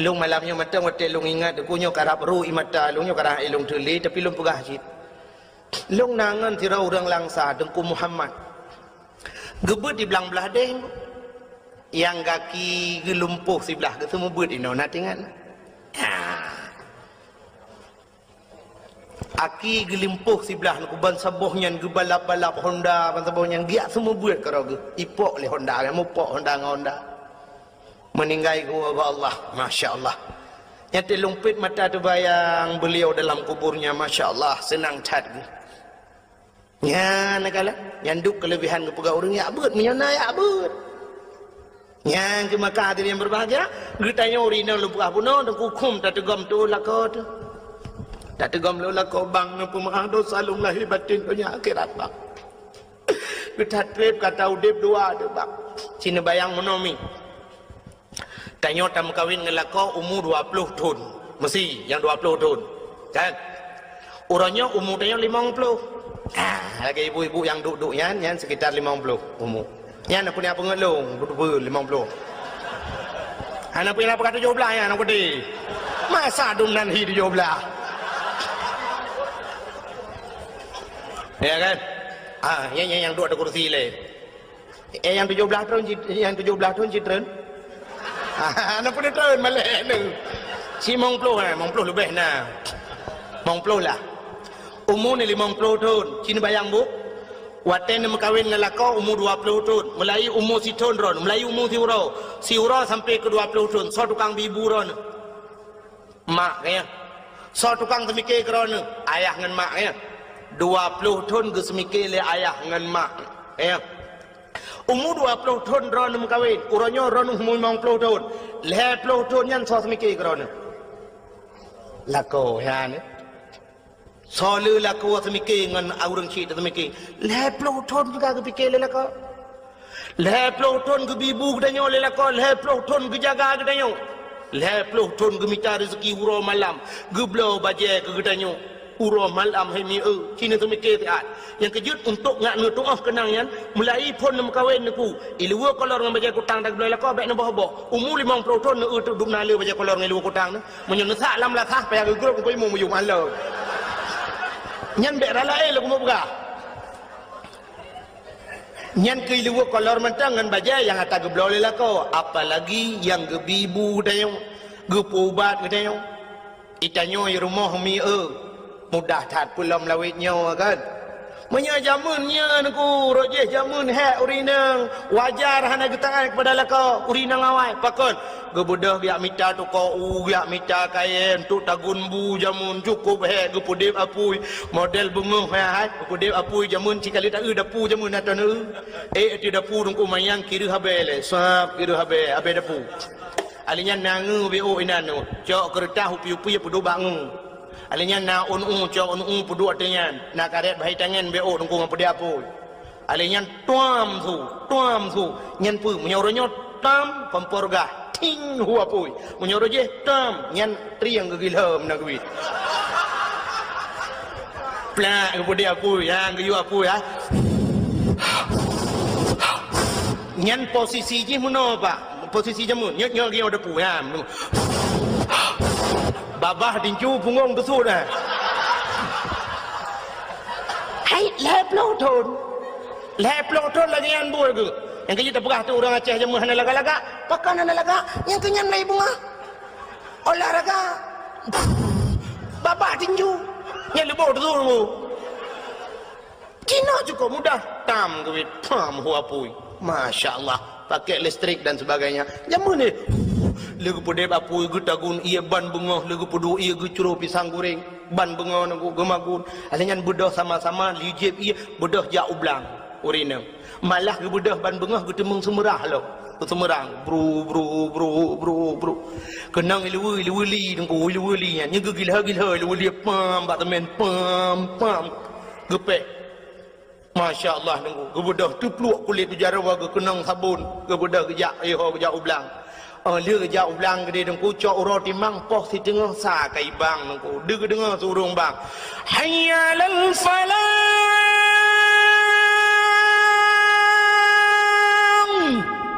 Lôn malam nyoe mantong watèe lôn ingat, teungku nyoe karab ru ie mata lôn, nyoe karab ilôn teulé, tapi lôn peugah cit. Lôn na ngon sidroe ureueng Langsa, Teungku Muhammad. Geubeuet di Blang Blahdeh, nyang gaki geulumpoh siblah, geuseumeubeuet inoe, na teuingat? Ah. Aki geulumpoh siblah, teungku ban saboh nyan geubalap-balap Honda, ban saboh nyan geujak seumeubeuet keudroe geuh. Ipok lé Honda, mupok Honda ngon Honda. Meuninggai geuwoe bak Allah, masya Allah. Nyan teulumpet mata teubayang beliau dalam kuburnya, masya Allah, seunang that geuh. Nyan na kalon, nyan duek keuleubehan geupeugah ureueng jak beuet, meunyoe na jak beuet. Nyan keuh maka hadirin yang berbahagia, geutanyoe rinong lôn peugah bunoe, teungku khum tateugom teuôt lakoe teuh. Tateugom teuôt lakoe bang neupeumaáh dosa lôn lahé batén donya akhirat bang. Geuthat treb ka taudeb dua teuh bang. Ci neubayang meunoe mi. Tanyoe tameukawen ngon lakoe umu dua ploh thon. Meusi nyang dua ploh thon. Kan? Uroe nyoe umu tanyoe limong ploh. Ah, lagèe ibu-ibu nyang duek-duek nyan, nyan sekitar limong ploh umu. Nyan peue nyang peungeut lôn, beutôi limong ploh. Hana peue nyang peugah tujoh blah nyan, aku di. Masa dum nan hi tujoh blah. Ya kan? Ah, nyan, nyan nyang duek di kursi lé. Eh, nyang tujoh blah thon cit-, nyang tujoh blah thon cit treun? Hana peue treun malèe nyoe. Limong ploh, eh, limong ploh leubeh na. Limong ploh lah. Umu nyoe limong ploh thon. Ci neubayang bu. Watèe neumeukawen ngon lakoe umu dua ploh thon. Mulai umu sithon droeneuh, mulai umu siuroe. Siuroe sampoe keu dua ploh thon. Soe tukang bi bu droeneuh? Mak, ya. Soe tukang seumike keu droeneuh? Ayah ngon mak, ya. Dua ploh thon geuseumike lé ayah ngon mak, ya. Umu dua ploh thon droeneuh meukawen, uroe nyoe droeneuh umu limong ploh thon. Lhèe ploh thon nyan soe seumike keu droeneuh? Lakoe, ya, ni. Soe le lakoe seumike ngon ureueng chik seumike? Lhèe ploh thon juga geupike lé lakoe. Lhèe ploh thon geubi bu geutanyoe lé lakoe, lhèe ploh thon geujaga geutanyoe. Lhèe ploh thon geumita rezeki uroe malam, geubloe bajèe keu geutanyoe. Uroe malam hai mi-e, ci neuseumike siat. Nyang keujeuet untuk ngat neutuoh keunong nyan, mulai phon neumeukawen neuku, ileue kolor ngon bajèe kutang dan geubloe lakoe bèk neuboh-boh. Umu limong ploh thon neu-eu teuk dum na le bajèe kolor ngon ileue kutang nyan. Meunyoe neusak lam lasah, payah geugrôp keu imeum miyueb hana. Nyan bèk rala, eh, lôn keumeung peugah. Nyan keu ileue kolor mantong ngon bajèe nyang ata geubloe lé lakoe, apalagi nyang geubi bu geutanyoe, geupeuubat geutanyoe. Itanyoe i rumoh mi-e, mudah that peulom lawét nyoe kan. Meunyoe jameun nyan ku, rot jih jameun hék ureueng inong, wajar hana geutaát keupada lakoe, ureueng inong awai. Pakon? Geubeudôh geujak mita toko u, geujak mita kayèe, untuk tagun bu jameun, cukôp hék geupeudép apui. Model beungoh hai, hai, geupeudép apui jameun, ci ka lheueh ta-eu dapu jameun ata neu-eu. Eh, ateueh dapu teungku manyang kireuh abèe lé, sab kireuh abèe, abèe dapu. Alèh nyan na ngeu beuôk inan nyoe, cok keureutah upi-upi peuduek bak ngeu. Alèh nyan na ôn u, cok ôn u peuduek ateueh nyan, na karét bahai tangen beuôk teungku ngon peudép apui. Alèh nyan tuam su, tuam su. Nyan peue? Meunyoe uroe nyoe tam, kompor gah, ting, hu apui. Meunyoe uroe jih tam, nyan trieng geugilhom na geuwit. Plak, geupeudép apui, ha, geuyue apui, ha. Nyan posisi jih meunoe, Pak. Posisi jameun, nyoe, nyoe, nyoe depu, ha. Babah tinju punggong teusut, ha. Hai, lhèe ploh thon. Lhèe ploh thon lagèe nyan buet geuh. Nyang keujeuet tapeugah tu ureueng Aceh jameun hana lagak-lagak. Pakon hana lagak? Nyang keu nyan mulai beungoh. Olahraga. Babah tinju. Nyan leuboh teusut. Cina cukôp mudah. Tam geuwit. Pam hu apui. Masya Allah. Pakai listrik dan sebagainya. Jameun nyoe. Lé geupeudép apui, geutagun ié ban beungoh, lé geupeuduek ié geucroh pisang goreng. Ban beungoh nunggu geumagun. Alèh nyan beudôh sama-sama, lé jieb ié, beudôh jak u blang. Ureueng inong. Malah geubeudôh ban beungoh geuteumeung seumeurah lom. Seumeurang. Bru, bru, bru, bru, bru. Keunong ileue, ileue li, teungku, ileue li nyan. Nyoe geugilha-gilha ileue li, pam, bak teumèn, pam, pam. Geupéh. Masya Allah, teungku. Geubeudôh teupluek kulét tujaroe, geukeunong sabon. Geubeudôh geujak, iho geujak u blang. Oh, lheueh jak u blang keudéh teungku, cok uroe timang poh siteungoh sa ka ibang teungku. Deuh geudeungoe su ureueng bang, "Hayya 'alal falah!"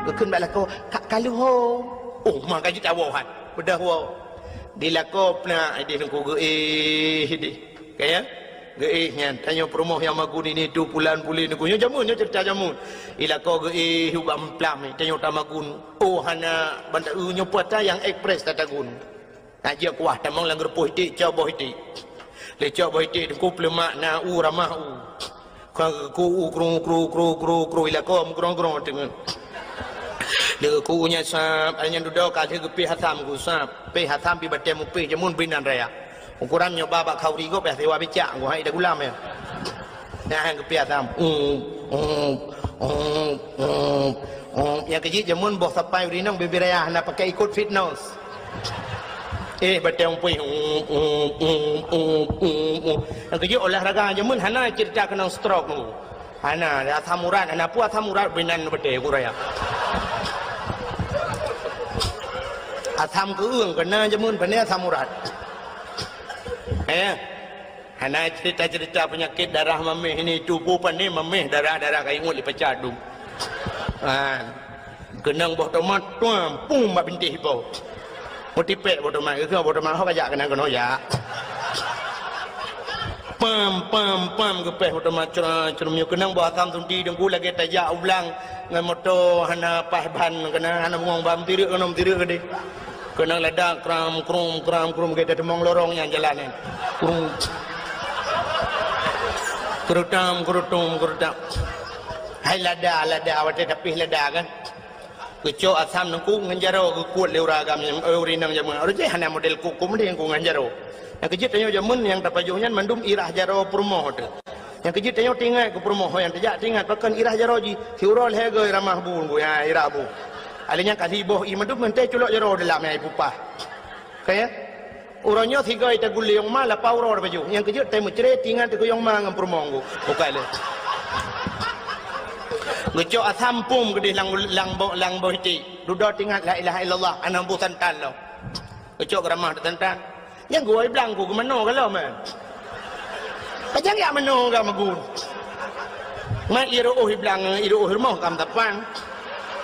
Geukheun bak lakoe, "Ka, ka lheueh ho." Oh, ma ka jitawoe han. Beudôh woe. Di lakoe plak idéh teungku geuéh idéh. Ka ya? Geuéh nyan, tanyoe peurumoh nyang magun ini tu pulan pulin teungku. Nyoe jameun, nyoe ceurita jameun. Di lakoe geuéh ubak meuplaih, tanyoe tamagun. Oh, hana banda, eu, nyoe puasa nyang ekspres tatagun. Nak jeuet kuah tamong lam geureupoh iték, cok boh iték. Lé cok boh iték teungku peuleumak na u ramah u. Ka ku u kru, kru, kru, kru, kru, ilako meugrong-grong teungeut. Lé ku u nyan sab, ai nyan dudoe ka lheueh geupéh asam ku sab. Péh asam pi batèe mupéh jameun binan raya. Ukuran nyoe ba bak khauri gob, eh, siwa bicak, ku hai ida gulam, ya. Nah, geupéh asam. Um, um, um, um, um. Nyang keujeuet jameun boh sapai urinong bibir raya hana pakai ikot fitness. Eh, batèe mupéh. Um, um, um, um, um, um. Nyang keujeuet olahraga jameun hana ceurita keunong stroke nunggu. Hana, asam urat, hana peue asam urat binan batèe ku raya. Asam keueung keunan jameun, pane asam urat. Eh, hana cerita-cerita penyakit darah mameh ini, tuboh pane mameh, darah-darah kayue ngon lipacadu. Ha. Keunong boh tomat, tuam, pum bak bintéh ipo. Meutipék boh tomat, geukheun boh tomat, ho kajak keunan keunoe jak. Pam, pam, pam, geupéh boh tomat, cra, cra, meunyoe keunong boh asam sunti teungku lagée tajak u blang ngon moto hana paih ban, keunan hana bungong ban, meutirek keunoe, meutirek keudeh. Keunong lada kram, krum, kram, krum, lagée tateumong lorong nyang jalan nyan. Krum. Keurutam, keurutum, keurutam. Hai lada, lada, watée tapih lada kan. Geucok asam teungku ngon jaroe geukuet lé ureueng agam, eh, ureueng inong jameun. Ureueng jih hana model kuku mending ku ngon jaroe. Nyang keujeuet tanyoe jameun nyang tapajoh nyan mandum irah jaroe peurumoh teuh. Nyang keujeuet tanyoe teuingat keu peurumoh nyang tajak teuingat pakon irah jaroe jih. Siuroe lhée goe ramah bu, bu, ya, irah bu. Alé nyang kali boh ié mandum meuntée culok jaroe dalam nyang ipupah. Ka ya? Uroe nyoe sigoe tagulé yong ma lapau uroe baju. Nyang keujeuet tai meucre tingan teukeuyong ma ngon peurumoh ngku. Bukai lé. Geucok asam pum keudeh lam, lam bo-, lam boh iték. Dudoe tingat la ilaha illallah, anang bu santan lom. Geucok geuramah santan. Nyang geuwoe blang ku geumanoe ka lom, eh. Pajan jak manoe ka magun. Mat ié reuôh iblang, ié reuôh rumoh ka meutapang.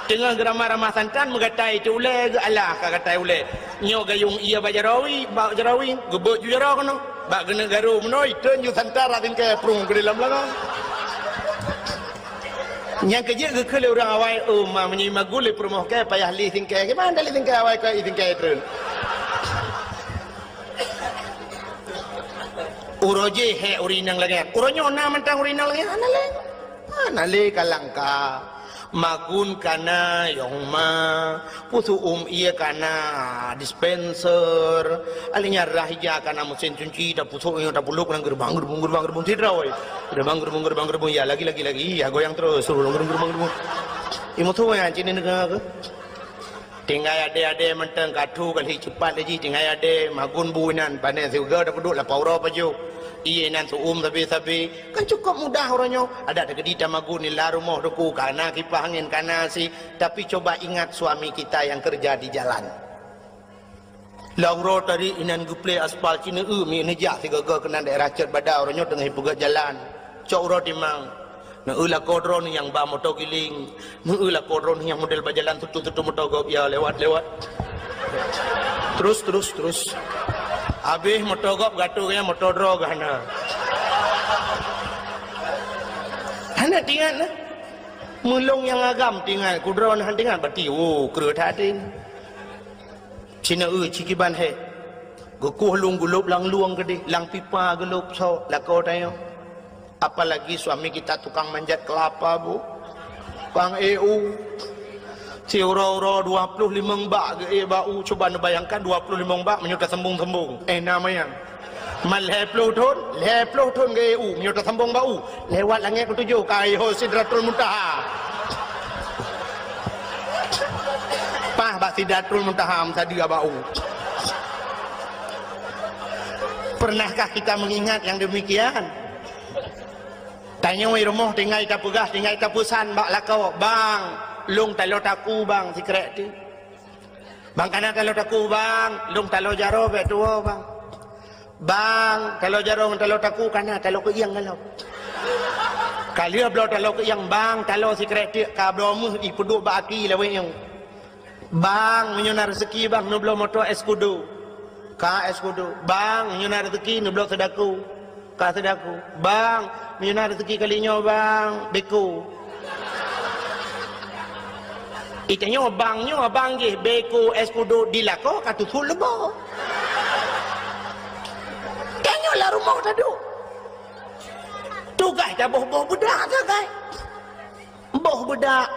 Teungoh geuramah-ramah santan meugatai teu ulée geualah ka gatai ulée. Nyoe gayong ié bak jaroe, bak jaroe, geubeuet ju jaroe keunoe. Bak geuneuk garu meunoe, iteun ju santan rak singkée prung keudeh lam langang. Nyang keujeuet geukheun lé ureueng awai, "Oh, ma meunyoe magun lé peurumoh kée payah li singkée, kiban lé singkée awai keu i singkée treun." Uroe jih hék ureueng inong lagée nyan. Uroe nyoe na mantong ureueng inong lagée nyan? Hana lé. Hana lé ka langka. Magun kana yong ma, pusu'um ié kana dispenser. Alé nyan rah ija kana mesin cuci, tapusok nyoe tapulok ngon geureumbang, geureumbang, geureumbang, geureumbang sidroe. Geureumbang, geureumbang, geureumbang, geureumbang, ya lagi, lagi, lagi, ya goyang terus. Geureumbang, geureumbang, geureumbang. Ié musoh nyan cit neuka keuh. Tinggai adé-adé mantong ka thu ka lheueh cupat lé jih, tinggai adé magun bu inan, pane siuga tapeuduek lapau uroe pajoh. Ié inan su'um sabe-sabe. Kan cukop mudah uroe nyoe. Adak teukeudi tamagun di la rumoh teungku, kana kipah angén, kana si. Tapi coba ingat suami kita yang kerja di jalan. Lam uroe tadi inan geuplé aspal, ci neu-eu mi neujak sigoe-goe keunan daerah Cot Bada, uroe nyoe teungoh ipeugét jalan. Cok uroe timang. Neu-eu lakoe droeneuh nyang ba moto giling. Neu-eu lakoe droeneuh nyang model ba jalan tutu-tutu moto gob, ya, lewat, lewat. Terus, terus, terus. Habéh moto gob gatoe, ya, moto droe geuh hana. Hana teuingat, nah. Meulông nyang agam teuingat, kudroe hana teuingat, berarti, oh, kreueh that. Ci neu-eu, ci kiban hék. Geukoh lôn geulôb lam lueng keudeh, lam pipa geulôb sôk, lakoe tanyoe. Apalagi suami kita tukang manjat kelapa, Bu. Tukang ék u. Siuroe-uroe dua ploh limong bak geuék bak u. Cuba neubayangkan dua ploh limong bak meunyoe tasambong-sambong. Eh, na manyang. Man lhée ploh thon, lhée ploh thon geu-ék u, meunyoe tasambong bak u, lewat langét keutujôh ka i ho Sidratul Muntaha. Paih bak Sidratul Muntaha meusadeue bak u. Pernahkah kita mengingat yang demikian? Tanyoe rumoh tinggai tapeugah, tinggai tapeusan bak lakoe, "Bang, lôn taloe taku, Bang, sikrek ti." "Bang, kana taloe taku, Bang, lôn taloe jaroe bék tuwoe, Bang." "Bang, taloe jaroe ngon taloe taku kana taloe keuieng galom." Ka lheueh bloe taloe keuieng, "Bang, taloe sikrek tiek ka bloe meuh ipeuduek bak aki lawét nyoe." "Bang, meunyoe na rezeki, Bang, neubloe moto es kudo." Ka es kudo. "Bang, meunyoe na rezeki, neubloe seudaku." Ka seudaku. "Bang, meunyoe na rezeki kali nyoe, Bang, beko." Itanyoe bang nyoe, bang jih beko es kudo di lakoe ka tutup leubo. Tanyoe lam rumoh taduek. Tugaih taboh-boh beudak sagai. Boh beudak,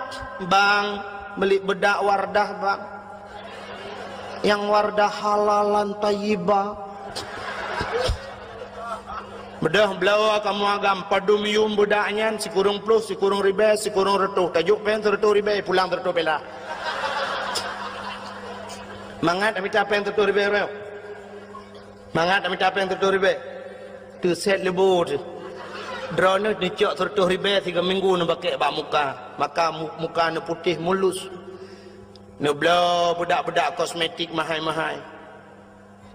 "Bang, meuli beudak Wardah, Bang. Nyang Wardah halalan thayyibah." Beudôh bloe kamoe agam, padum yuem beudak nyan, sikureueng ploh, sikureueng ribée, sikureueng reutôh. Tajok péng sireutôh ribée, pulang sireutôh peula. Mangat mita péng sireutôh ribée, bro. Mangat mita péng sireutôh ribée. Teusét leubo teuh. Droeneuh neucok sireutôh ribée sigoe minggu neubakée bak muka. Maka mu-, muka neuputéh mulus. Neubloe beudak-beudak kosmetik mahai-mahai.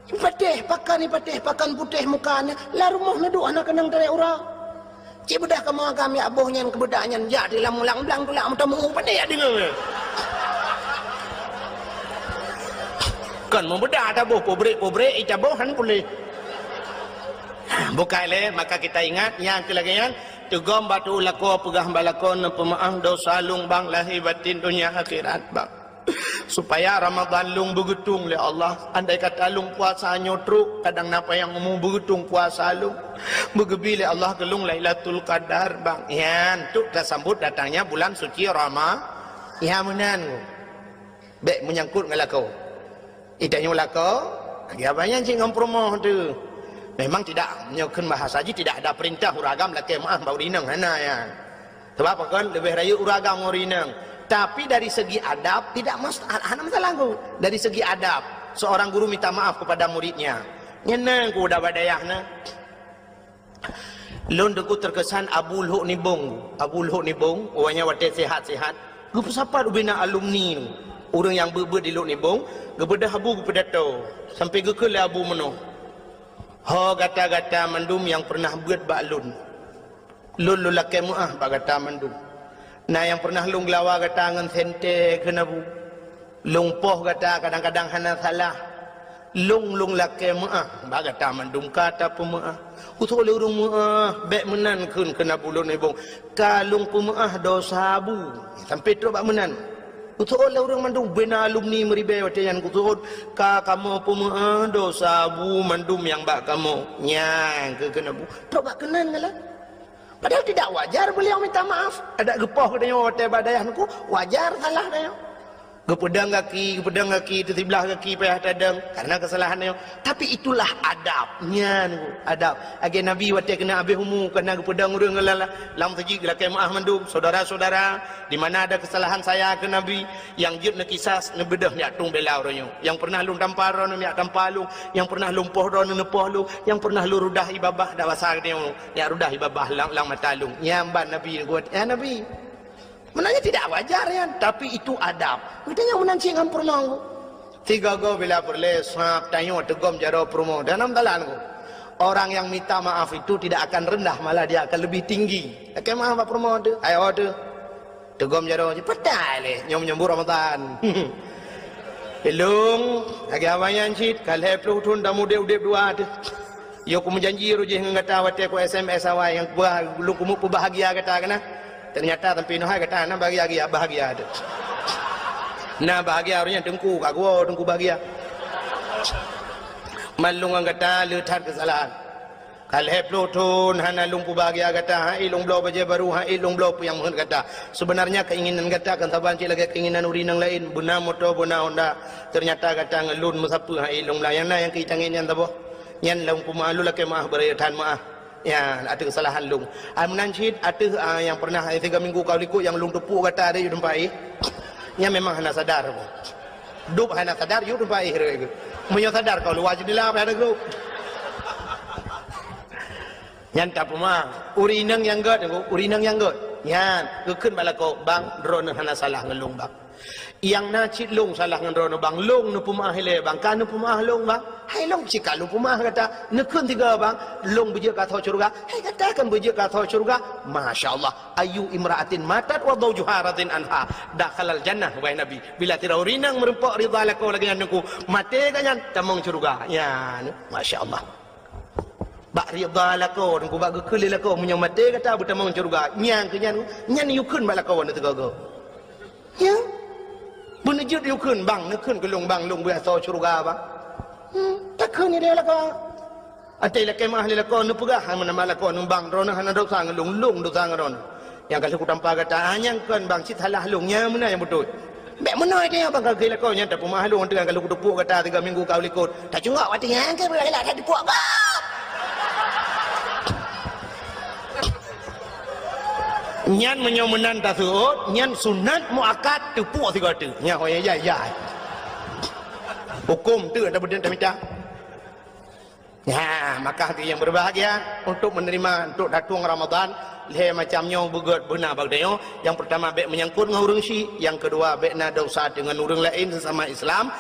Patéh pakan, patéh pakan putéh muka nyan, lam rumoh neuduek hana keunong tarek uroe. Cit beudah kamoe agam jak boh nyan keu beudak nyan jak di lam ulang blang tulak meutameu, patéh jak deungoe. Kon meubeudak taboh, pubrek-pubrek, ih, taboh han puléh. Bukai lé, maka kita ingat, nyang keu lagée nyan, teugom bak tuha lakoe, peugah bak lakoe, neupeumeu'ah dosa lôn bang, lahé batin, donya akhirat bang. Supaya Ramadan lôn beugeutong lé Allah. Andai kata lôn puasa nyoe trok, kadang na panyang umu, beugeutong puasa lôn. Beugeubri lé Allah keu lôn Lailatul Qadar bang. Nyan, untuk tasambot datangnya bulan suci Rama-, ya meunan. Bék meunyangkot ngon lakoe. Ih, tanyoe lakoe, lagée abang nyan cit ngon peurumoh teuh. Memang tidak, nyoe kheun bahasa jih, tidak ada perintah ureueng agam lakée meu'ah bak ureueng inong, hana nyan. Sabab pakon, leubeh rayeuk ureueng agam ngon ureueng inong. Tapi dari segi adab tidak mas-, hana masalah, Guru. Dari segi adab, seorang guru minta maaf kepada muridnya. Nyan na, Guru, udah bak dayah na. Lôn teungku teukesan Abu Lhok Nibong. Abu Lhok Nibong, awaknyan watée sehat-sehat, geupeusapat ubena alumni, ureuëng nyang beuet-beuet di Lhok Nibong, geubeudôh Abu geupidato, sampoe geukheun lé Abu meunoe, "Ho gata-gata mandum nyang peureunah beuet bak lôn, lôn lôn lakée meu'ah bak gata mandum. Na nyang peureunah lôn geulawa gata ngon sentée kheun Abu. Lôn poh gata kadang-kadang hana salah. Lôn, lôn lakée meu'ah bak gata mandum ka tapeumeu'ah. Kuteuôt lé ureuëng meu'ah, bék meunan kheun keu Abu Lhok Nibong. Ka lôn peumeu'ah dosa Abu." Sampoe trok bak meunan. Kuteuôt lé ureuëng mandum, bubena alumni meuribée watée nyan kuteuôt, ka kamoe peumeu'ah dosa Abu mandum nyang bak kamoe. Nyan kheun keu Abu. Trok bak keunan galak. Padahal tidak wajar beliau minta maaf. Adak geupoh geutanyoe watée bak dayah teungku, wajar salah tanyoe. Geupeudong gaki, geupeudong gaki, teusiblah gaki payah tadong karena keusalahan tanyoe. Tapi itulah adab. Nyan, adab. Lagée Nabi watée keuneuk habéh umu, keuneuk geupeudong ureuëng lam, lam meuseujid geulakée meu'ah mandum, "Saudara-saudara, di mana ada kesalahan saya," kheun Nabi, "nyang jeuet neukisas, neubeudôh neujak tueng bela uroe nyoe. Nyang peureunah lôn tampa droeneuh neujak tampa lôn, nyang peureunah lôn poh droeneuh neupoh lôn, nyang peureunah lôn rudah ié babah, dak basa geutanyoe, neujak rudah ié babah lam, lam mata lôn." Nyan ban Nabi geupeugah, "Ya Nabi, meunan nyan tidak wajar nyan, tapi itu adab." Geutanyoe meunan cit ngon peurumoh. Sigoe-goe bila peureulée sab tanyoe teugom jaroe peurumoh. Dan dalam dalan, orang yang minta maaf itu tidak akan rendah, malah dia akan lebih tinggi. Lakée meu'ah bak peurumoh teuh, ayo teuh. Teugom jaroe jih, patai lé, nyoe menyambut Ramadan. Ilong, lagée awaknyan cit, ka lhée ploh thon tameudeb-udeb dua teuh. Yo kumeujanji roh jih ngon gata watée ku S M S awai nyang kuba lôn keumeuk peubahagia gata keunan. Ternyata sampoe nyoe hai gata na bahagia, bahagia teuh. Na bahagia roh nyan teungku, ka geuwoe teungku bahagia. Man lôn ngon gata le that keusalahan. Ka lhée ploh thon hana lôn peubahagia gata, hai lôn bloe bajée barô, hai lôn bloe peue nyang meuheuet gata. Sebenarnya keinginan gata kan saban cit lagée keinginan ureuëng nyang laén, beuna moto, beuna honda. Ternyata gata ngon lôn meusapeue, hai lôn blah. Nyang na nyang keu tangieng nyan saboh. Nyan lôn peumeu'ah, lôn lakée meu'ah, beuraya that meu'ah. Ya, ateueh keusalahan lôn. Ai meunan cit ateueh, ah, nyang peureunah, eh, tiga minggu ka likot nyang lôn teupok gata di teumpat, eh. Nyan memang hana sadar. Dub hana sadar, yue teumpat, eh, rot. Meunyoe sadar kau luwa jeundela payah teugok. Nyan tapeumeu'ah. Ureuëng inong nyang gét, ureuëng inong nyang gét. Nyan, geukheun bak lakoe, "Bang, droeneuh hana salah ngon lôn, Bang. Nyang na cit lôn salah ngon droeneuh, Bang. Lôn neupeumeu'ah ilée, Bang. Ka neupeumeu'ah lôn, Bang. Hai lôn cit ka lôn peumeu'ah gata. Neukheun tiga, Bang. Lôn beujeuet keu asoe syeuruga. Hai gata kan beujeuet keu asoe syeuruga." Masya Allah. "Ayyu imra'atin matat wa zaujuha radin anha dakhalal jannah," wahai Nabi. Bila sidroe ureuëng inong meureumpok ridha lakoe lagée nyan teungku, maté gata nyan tamong syeuruga. Nyan, masya Allah. Bak ridha lakoe, teungku bak geukheun lé lakoe, meunyoe maté gata beutamong syeuruga. Nyang keu nyan, nyan yue kheun bak lakoe nyoe teugogo. Ya. Beuneujeuet yue kheun, "Bang, neukheun keu lôn, Bang, lôn beuasoe syeuruga, Bang." Hmm, takheun idéh lakoe. Até lakée meu'ah lé lakoe neupeugah, hai meunan bak lakoe, "Bang, droeneuh hana desya ngon lôn, lôn desya ngon droeneuh. Nyang ka lheueh kutampa gata, ah, nyang kon, Bang, cit salah lôn, nyang meunan nyang beutôi." Bék meunoe teuh, Bang, ka geukheun lakoe nyan, tapeumeu'ah lôn teuh, ka lheueh kuteupok gata tiga minggu ka u likot. Tacungok watée nyan kan beulah teupok gob. Nyan meunyoe meunan taseuôt, nyan sunat muakkad teupok sigoe teuh. Nyan ho ya, ya, ya. Huköm teuh ata beudeueng tamita. Ya, maka hati yang berbahagia untuk menerima, untuk datang Ramadan, Lhèe macam nyoe beugöt beuna bak tanyoe. Nyang peurtama, bèk meunyangkot ngon ureueng syiek. Nyang keudua, bèk na desya deungon ureueng laén seusama Islam.